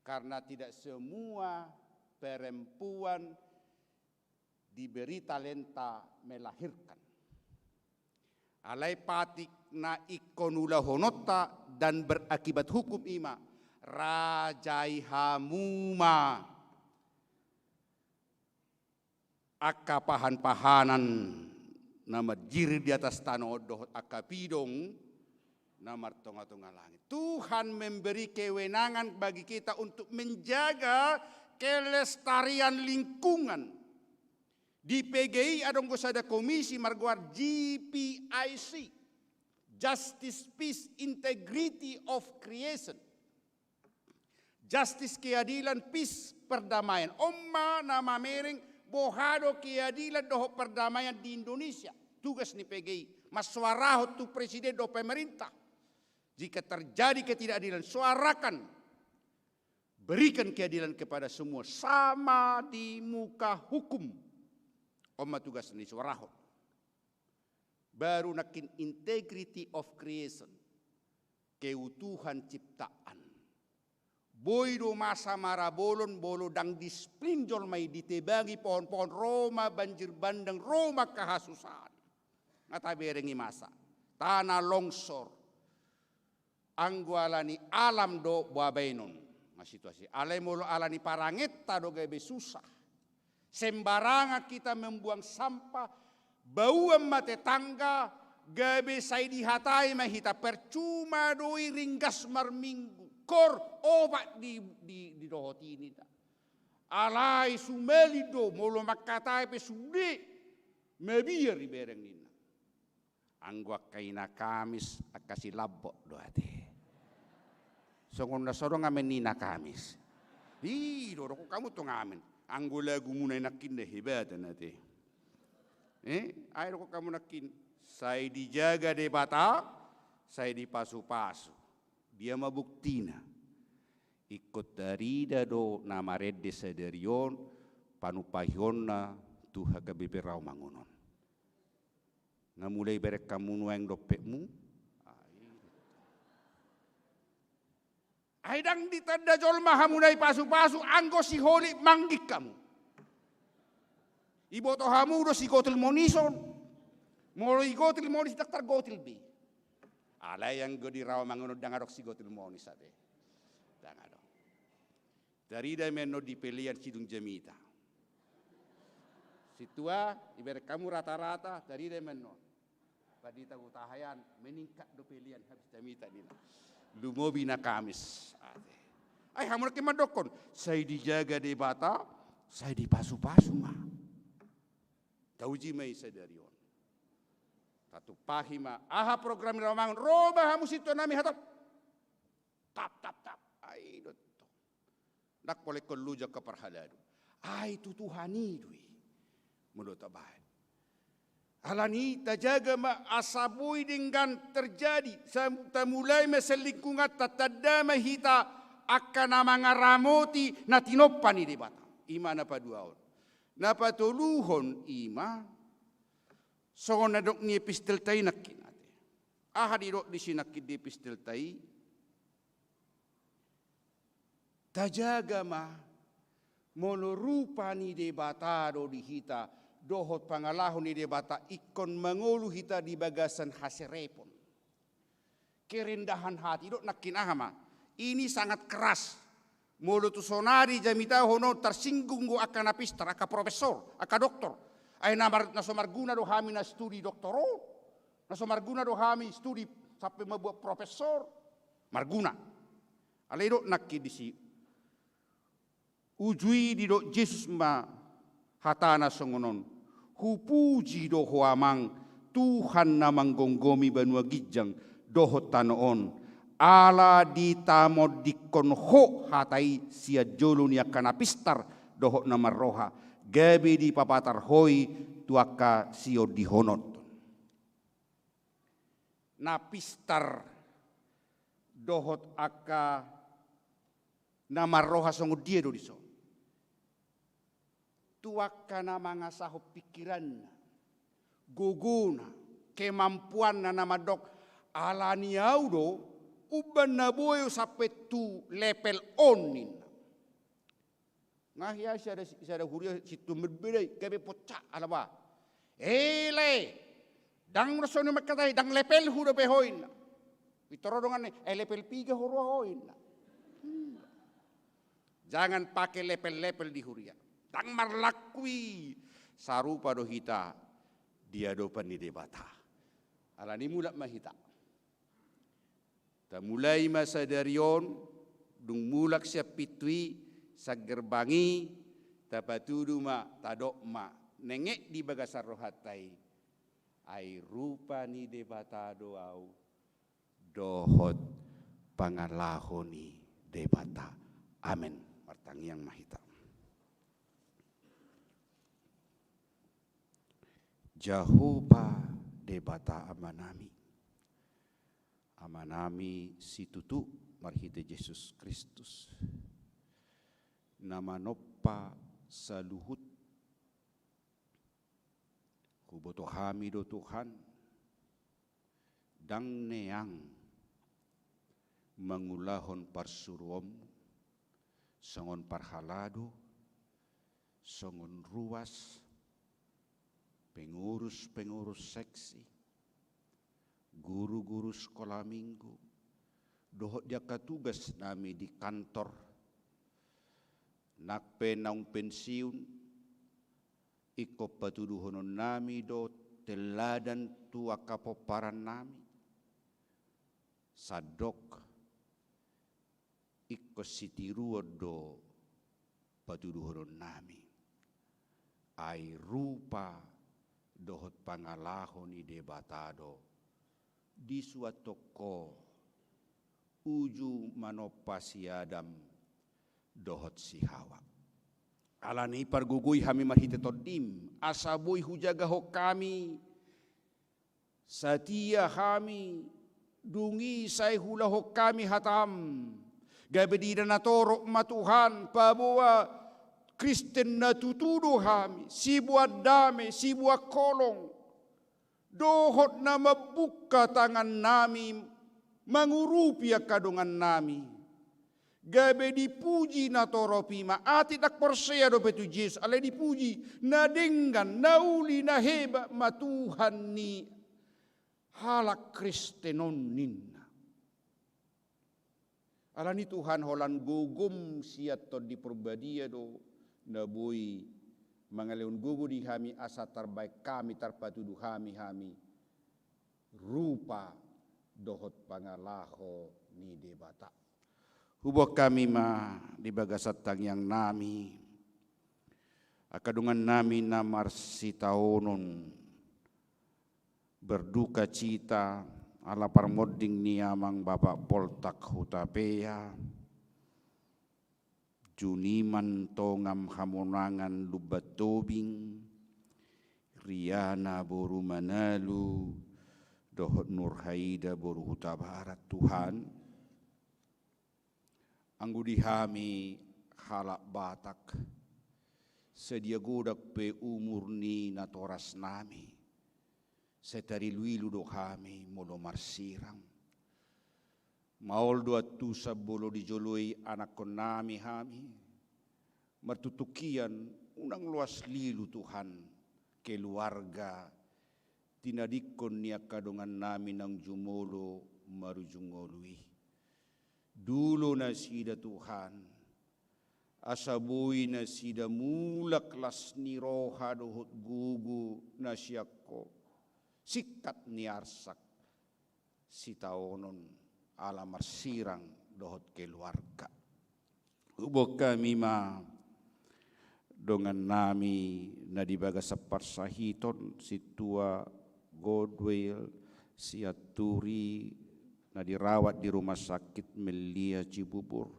Karena tidak semua perempuan diberi talenta melahirkan. Alai patik na ingkon ulahononta dan berakibat hukum i ma, rajai hamu ma angka pahan-pahanan na manjir di atas tano on dohot angka pidong na martonga-tonga langit. Tuhan memberi kewenangan bagi kita untuk menjaga kelestarian lingkungan. Di P G I adong do sada komisi margoar G P I C, Justice, Peace, Integrity of Creation. Justice, keadilan, peace, perdamaian. On ma na mamereng boha do keadilan dohot perdamaian di Indonesia. Tugas ni P G I, mansuarahon tu presiden dohot pemerintah. Jika terjadi ketidakadilan, suarakan. Berikan keadilan kepada semua, sama di muka hukum. On ma tugas ni suarahon. Baru nangkin integrity of creation. Keutuhan ciptaan. Boi do masa marabolon molo ndang disiplin jolma i, ditebangi pohon-pohon, ro ma banjir bandang, ro ma angka hasusaan. Nga tabereng i masa. Tanah longsor. Anggo ala ni alam do baenon ma situasi. Alai molo ala ni parangenta do gabe susah. Sembarangan kita membuang sampah, bauan ma tetangga, gabe sai dihatai ma hita, percuma do i ringgas marminggu, kor opat di, di, didohot i ninna. Alai sumalin do, molo mangkatai pe sude, mabiar ibereng ninna. Anggo angka ina Kamis, angka silambok do ate. Songon na so adong amen ni ina Kamis. I do, dokkon hamu tong amen. Anggo lagumuna i nangkin na hebatan ate. Eh, ai dokkon hamu nangkin. Sai dijaga Debata, sai dipasu-pasu. Dia ma buktina. Ingkon tarida do na marende sadari on, panumpahionna tu H K B P Rawamangun on. Nga mulai berek hamu nuaeng dompetmu. Ai ndang ditanda jolma hamu na dipasu-pasu, anggo siholit mangging hamu. Iboto hamu do si Gotil Monis on. Molo i Gotil Monis ndang targotil be. Alai anggo di Rawamangun on ndang adong si Gotil Monis ate. Ndang adong. Tarida ma annon di pelean Sidung Jamita. Sintua, iberek hamu rata-rata, tarida ma annon. Pandita Hutahaean, meningkat do pelean habis Jamita ninna. Lumobi na Kamis. Ate. Ai hamu nangkin mandokkon, sai dijaga Debata, sai dipasu-pasu ma. Tauji ma i sadari on. Tatumpahi ma, aha program ni Rawamangun, ro ma hamu sintua nami hatop. Tap, tap, tap. Ai do tong. Ndang pola ingkon loja angka parhalado. Ai tu Tuhan i do i. Molo tabaen. Alani i tajaga ma asa boi denggan terjadi. Sa-, tamulai ma sian lingkungan, tatanda ma hita angka na mangaramoti na tinompa ni Debata. I ma na paduahon. Na patoluhon i ma songon na didok ni epistelta i nangkin ate. Aha didok disi nangkin di epistelta i? Tajaga ma, molo rupa ni Debata do di hita, dohot pangalaho ni Debata ingkon mangolu hita di bagasan haserepon. Kerendahan hati, didok nangkin aha ma? Ini sangat keras. Molo tu sonari jamitahon on tarsinggung do angka na pistar, angka profesor, angka doktor. Ai na mar-, na so marguna do hami na studi doktor on. Na so marguna do hami studi sampe mambuat profesor. Marguna. Alai didok nangkin disi. Uju i didok Jesus ma hatana songon on. Hupuji do Ho Amang, Tuhan na manggomgomi banua ginjang dohot tano on. Ala ditamondingkon Ho hata i sian jolo ni angka na pistar dohot na marroha, gabe dipapatar Ho i tu angka siondihononton. Na pistar dohot angka na marroha songon dia do dison? Tu angka na mangasahon pingkiranna, gogona, kemampuanna, na mandok, ala ni au do, umbahen na boi au sampe tu level on ninna. Nga hea sada, sada huria sintua marbeda i, gabe pocak ala ba. Ele, ndang na songon i mangkatai, ndang levelhu dope ho inna. Pintor ro dongan ni, eh, level piga huroha ho inna. Hmm. Jangan pake level-level di huria. Ndang marlaku i. Sarupa do hita di adopan ni Debata. Alani mulak ma hita. Tamulai ma sadari on, dung mulak sian pintu i, sian gerbang i, tapatudu ma, tadok ma, nenget di bagasan rohanta i, ai rupa ni Debata do au, dohot pangalaho ni Debata. Amen. Martangiang ma hita. Jahowa Debata Amanami, Amanami situtu marhite Jesus Kristus, na manompa saluhut. Huboto hami do Tuhan, ndang neang mangulahon parsuruonmu, songon parhalado, songon ruas, pengurus-pengurus seksi, guru-guru sekolah minggu, dohot di angka tugas nami di kantor, nang pe naung pensiun, ingkon patuduhonon nami do teladan tu angka pomparan nami, sandok ingkon sitiruon do patuduhonon nami. Ai rupa dohot pangalaho ni Debata do disuathon ho uju manompa si Adam dohot si Hawa. Alani i pargogoi hami marhite Tondim, asa boi hujagahon hami, satia hami, dung i sai huulahon hami hatam. Gabe di na torop ma Tuhan, paboa Kristen na tutu do hami, siboan dame, siboan holong. Dohot na mambuka tangan nami, mangurupi angka dongan nami. Gabe dipuji na torop i ma, atik ndang porsea dope tu Jesus, alai dipuji, na denggan, na uli, na hebat ma Tuhan ni halak Kristen on ninna. Alani Tuhan holan gogom sian Tondi Porbadia do, na boi mangalehon gogo di hami asa tarbaen hami, tarpatudu hami, hami rupa dohot pangalaho ni Debata. Huboan hami ma di bagasan tangiang nami, angka dongan nami na marsitaonon, berduka cita ala parmonding ni amang Bapak Poltak Hutapea, Juniman Tongam Hamonangan Lumban Tobing, Riana boru Manalu, dohot Nurhaida boru Hutabarat, Tuhan. Anggo di hami halak Batak, sadia godang pe umur ni natorasnami, sai tariluilu do hami molo marsirang. Maol do antusan molo dijoloi anakkonnami hami. Martutukian unang loas lilu Tuhan, keluarga tinadingkon ni angka dongannami naung jumolo marujung ngolu i. Dulo nasida Tuhan, asa boi nasida mulak las ni roha dohot gogo na sian Ho, singkat ni arsak, sitaonon ala marsirang dohot keluarga. Huboan hami ma dongannami na di bagasan parsahiton, Sintua Godwell Sianturi, na dirawat di Rumah Sakit Melia Cibubur,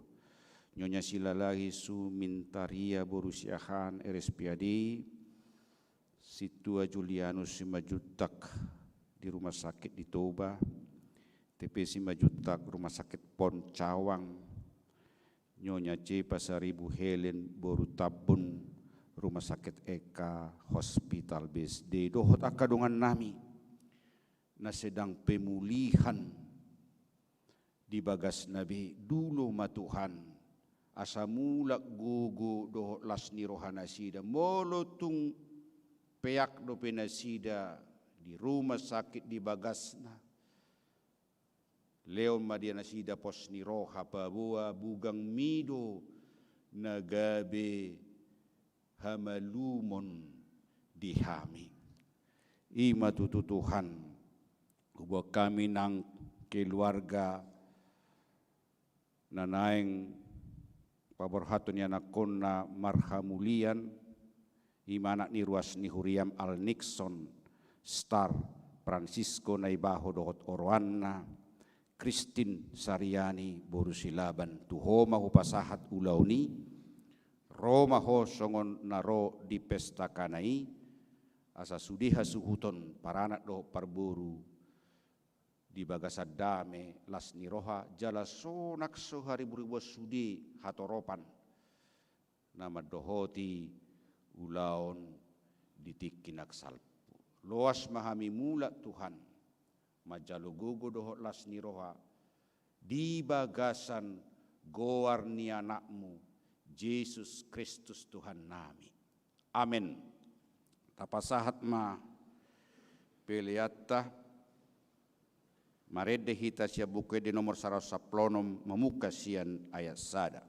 Nyonya Silalahi Sumintaria boru Siahaan, R S P A D, Sintua Julianus Simanjuntak di rumah sakit di Toba, T P Simanjuntak rumah sakit Pon Cawang, Nyonya C Pasaribu Helen boru Tambun rumah sakit Eka Hospital B S D, dohot angka dongannami na sedang pemulihan di bagasna be, dulo ma Tuhan, asa mulak gogo dohot las ni roha nasida. Molo tung peak dope nasida di rumah sakit di bagasna, lehon ma di nasida pos ni roha, paboa bugangmi do na gabe hamalumon di hami. I ma tutu Tuhan, huboan hami nang keluarga na naeng paborhathon ni anakkonna marhamulian, i ma anak ni ruas ni huriam Al Nixon, Star, Francisco Naibaho dohot oroanna, Christine Sariani boru Silaban. Tu ho ma hupasahat ulaon i, ro ma ho songon na ro di pesta kana i, asa sude hasuhuton paranak dohot parboru di bagasan dame, las ni roha, jala sonang so hariburibuan sude hatoropan na mandohoti ulaon di tingki na salpu. Loas ma hami mulak Tuhan, manjalo gogo dohot las ni roha di bagasan goar ni Anakmu, Jesus Kristus Tuhannami. Amen. Tapasahat ma peleanta, marende hita sian Buku Ende nomor saratus sampulu onom, mamungka sian ayat sada.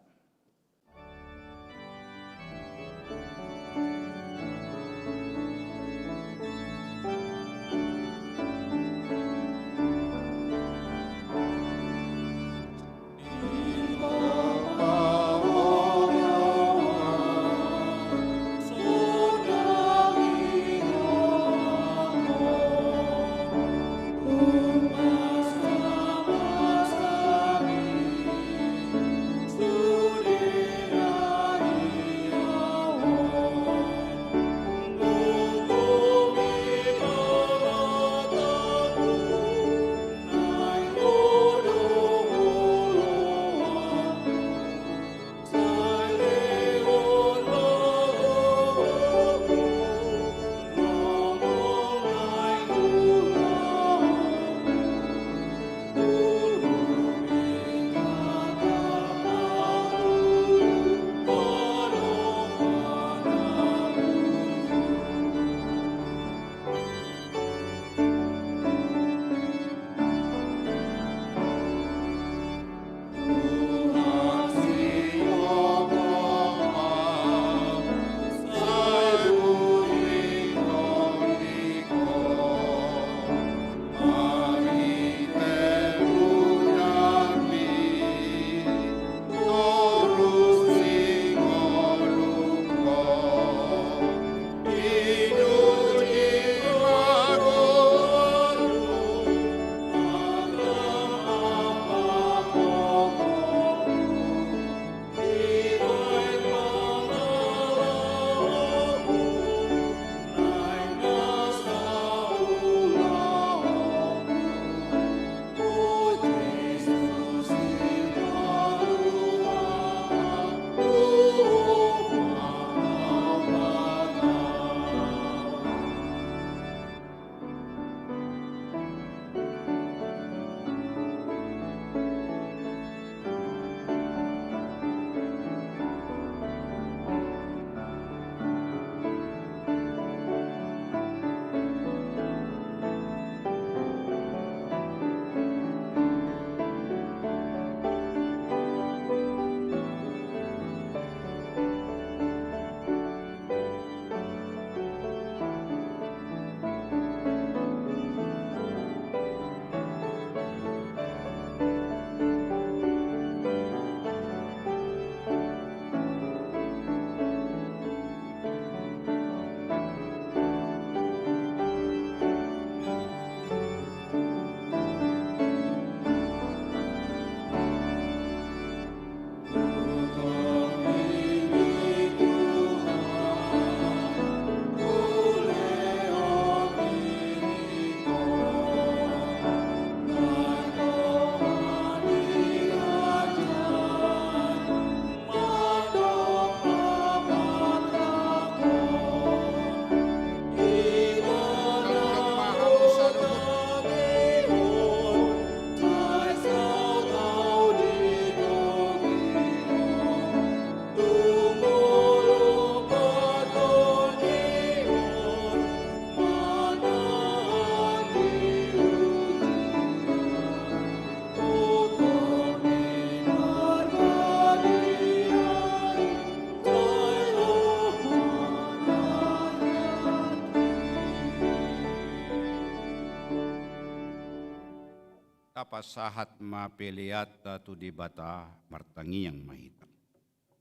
Pasahat ma peleanta tu Debata. Martangiang ma hita.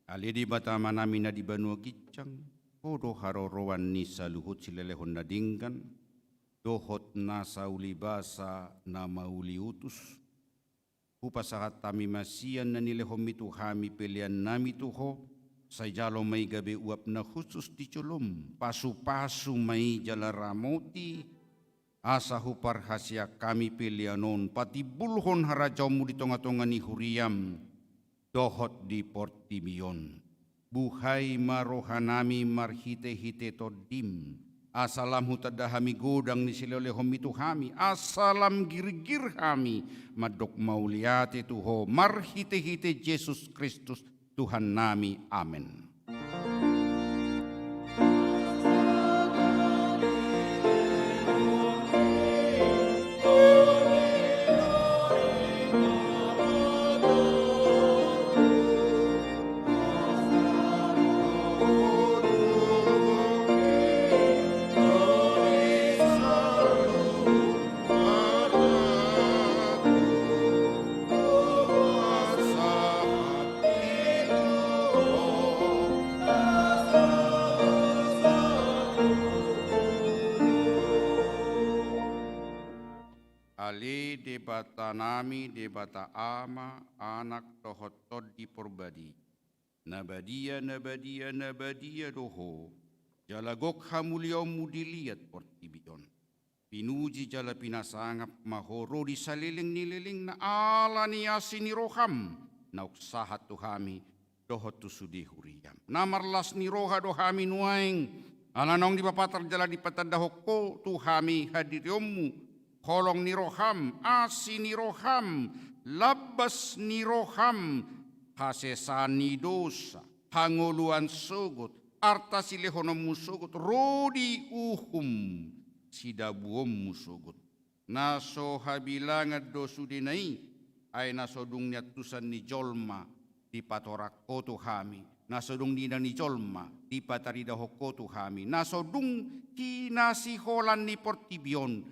Ale Debata Amanami na di banua ginjang, Ho do haroroan ni saluhut silehon na denggan dohot nasa ulibasa na mauliutus. Hupasahat hami ma sian na nilehonmi tu hami peleannami tu Ho, sai jalo ma i gabe uap na hushus di jolom, pasupasu ma i jala ramoti, asa huparhaseang hami pelean on patimbulhon harajaonmu di tongatonga ni huriam dohot di portibi on. Buhai ma rohanami marhitehite Tondim, asa lam hutanda hami godang ni silehonlehonmi tu hami, asa lam girgir hami mandok mauliate tu Ho marhitehite Jesus Kristus Tuhannami. Amen. Ale Debatanami, Debata Ama, Anak dohot Tondi Porbadia, na badia, na badia, na badia do Ho, jala gok hamuliaonmu di liat portibi on. Pinuji jala pinasangap ma Ho ro di saleleng ni lelengna ala ni asi ni roham naung sahat tu hami dohot tu sude huriam. Na marlas ni roha do hami nuaeng ala naung dipapatar jala dipatandahon Ho tu hami hadirionmu, holong ni roham, asi ni roham, lambas ni roham, hasesaan ni dosa, hangoluan sogot, arta silehononmu sogot, ro di uhum sidabuonmu sogot. Na so habilangan do sudena i, ai na so dung niantusan ni jolma dipatorang Ho tu hami, na so dung diida ni jolma dipataridahon Ho tu hami, na so dung hinasiholan ni portibi on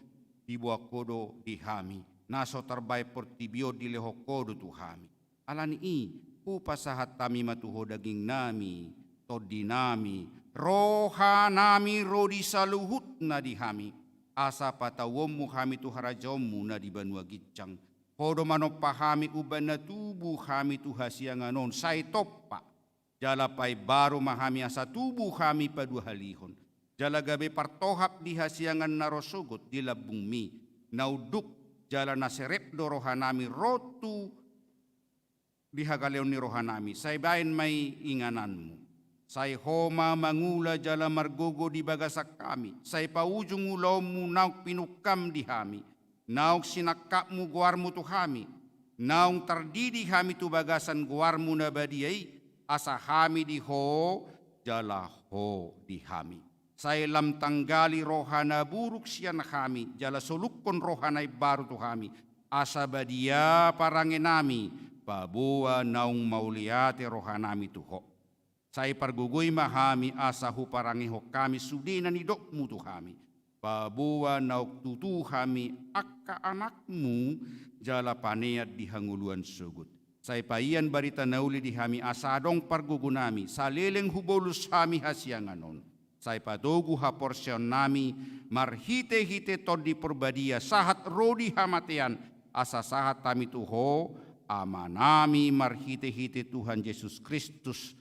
diboan Ho do di hami, na so tarbahen portibi on dilehon Ho do tu hami. Ala ni i, hupasahat hami ma tu Ho dagingnami, tondinami, rohanami ro di saluhutna di hami, asa patauonmu hami tu harajaonmu na di banua ginjang. Ho do manompa hami umbahen na tubu hami tu hasiangan on, sai tompa jala paimbaru ma hami asa tubu hami paduahalihon, jala gabe partohap di hasiangan na ro sogot di lambungmi, na unduk jala na serep do rohanami ro tu di hagaleon ni rohanami, sai bahen ma i ingananmu. Sai Ho ma mangula jala margogo di bagasan hami, sai paujung ulaonmu naung pinungkam di hami, naung sinangkapmu goarmu tu hami, naung tardidi hami tu bagasan goarmu na badia i, asa hami di Ho, jala Ho di hami. Sai lam tanggali roha na buruk sian hami, jala solukkon roha na imbaru tu hami, asa badia parangenami, paboa naung mauliate rohanami tu Ho. Sai pargogoi ma hami asa huparangehon hami sude na nidokmu tu hami, paboa naung tutu hami angka anakmu jala panean di hangoluan sogot. Sai paian barita na uli di hami asa adong pargogonami, saleleng hubolus hami hasiangan on. Sai patogu haporseaonnami marhitehite Tondi Porbadia sahat ro di hamatean, asa sahat hami tu Ho, Amanami, marhitehite Tuhan Jesus Kristus.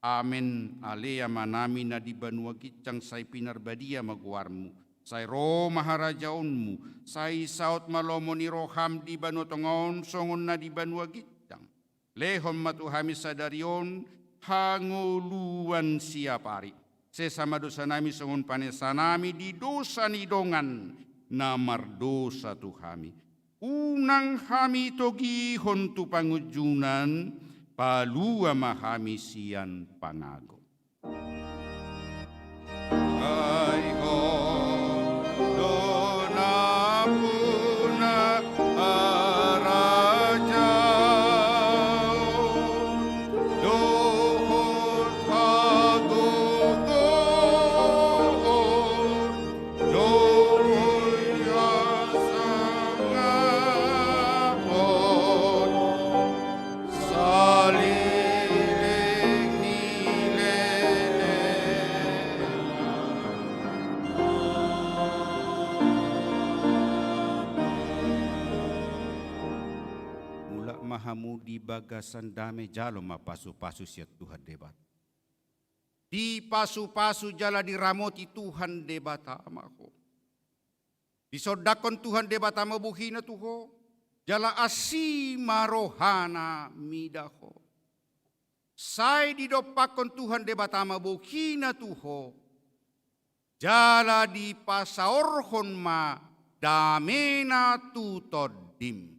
Amen. Ale Amanami na di banua ginjang, sai pinarbadia ma goarmu, sai ro ma harajaonmu, sai saut ma lomo ni roham di banua tonga on songon na di banua ginjang. Lehon ma tu hami sadari on hangoluan siapari. Sesa ma dosanami songon panesanami di dosa ni dongan na mardosa tu hami. Unang hami togihon tu pangunjunan, palua ma hami sian pangago. Ai Ho do nampuna harajaon dohot hagogoon dohot hasangapon Mu di bagasan dame, jalo ma pasu-pasu sian Tuhan Debata. Dipasupasu jala diramoti Tuhan Debata ma ho. Disondangkon Tuhan Debata ma bohina tu ho, jala asi ma rohana mida ho. Sai didompakkon Tuhan Debata ma bohina tu ho, jala dipasaorhon ma damena tu tondim.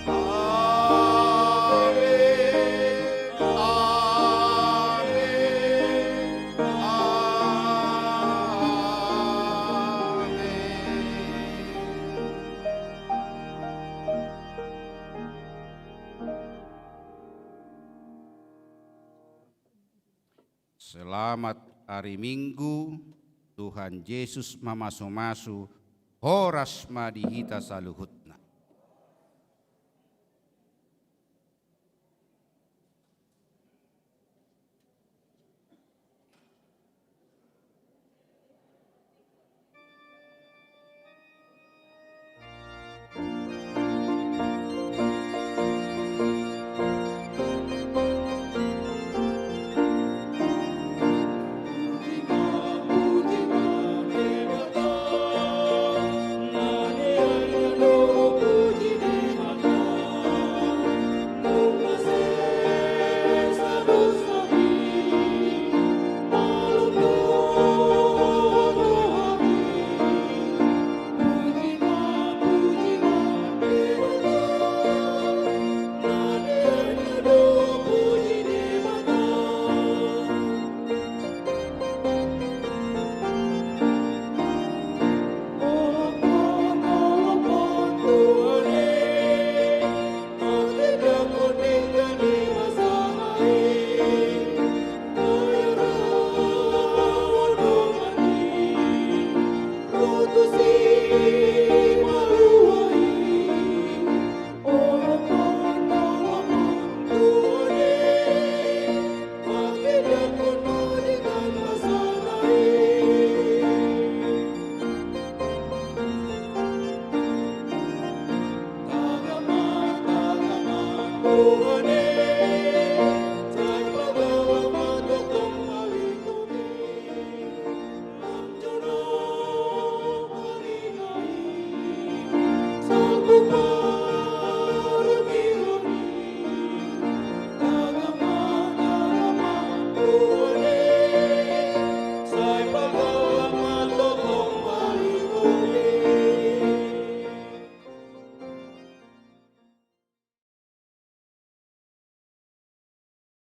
Amen, amen, amen. Selamat ari Minggu, Tuhan Jesus mamasu-masu, horas ma di hita saluhutna.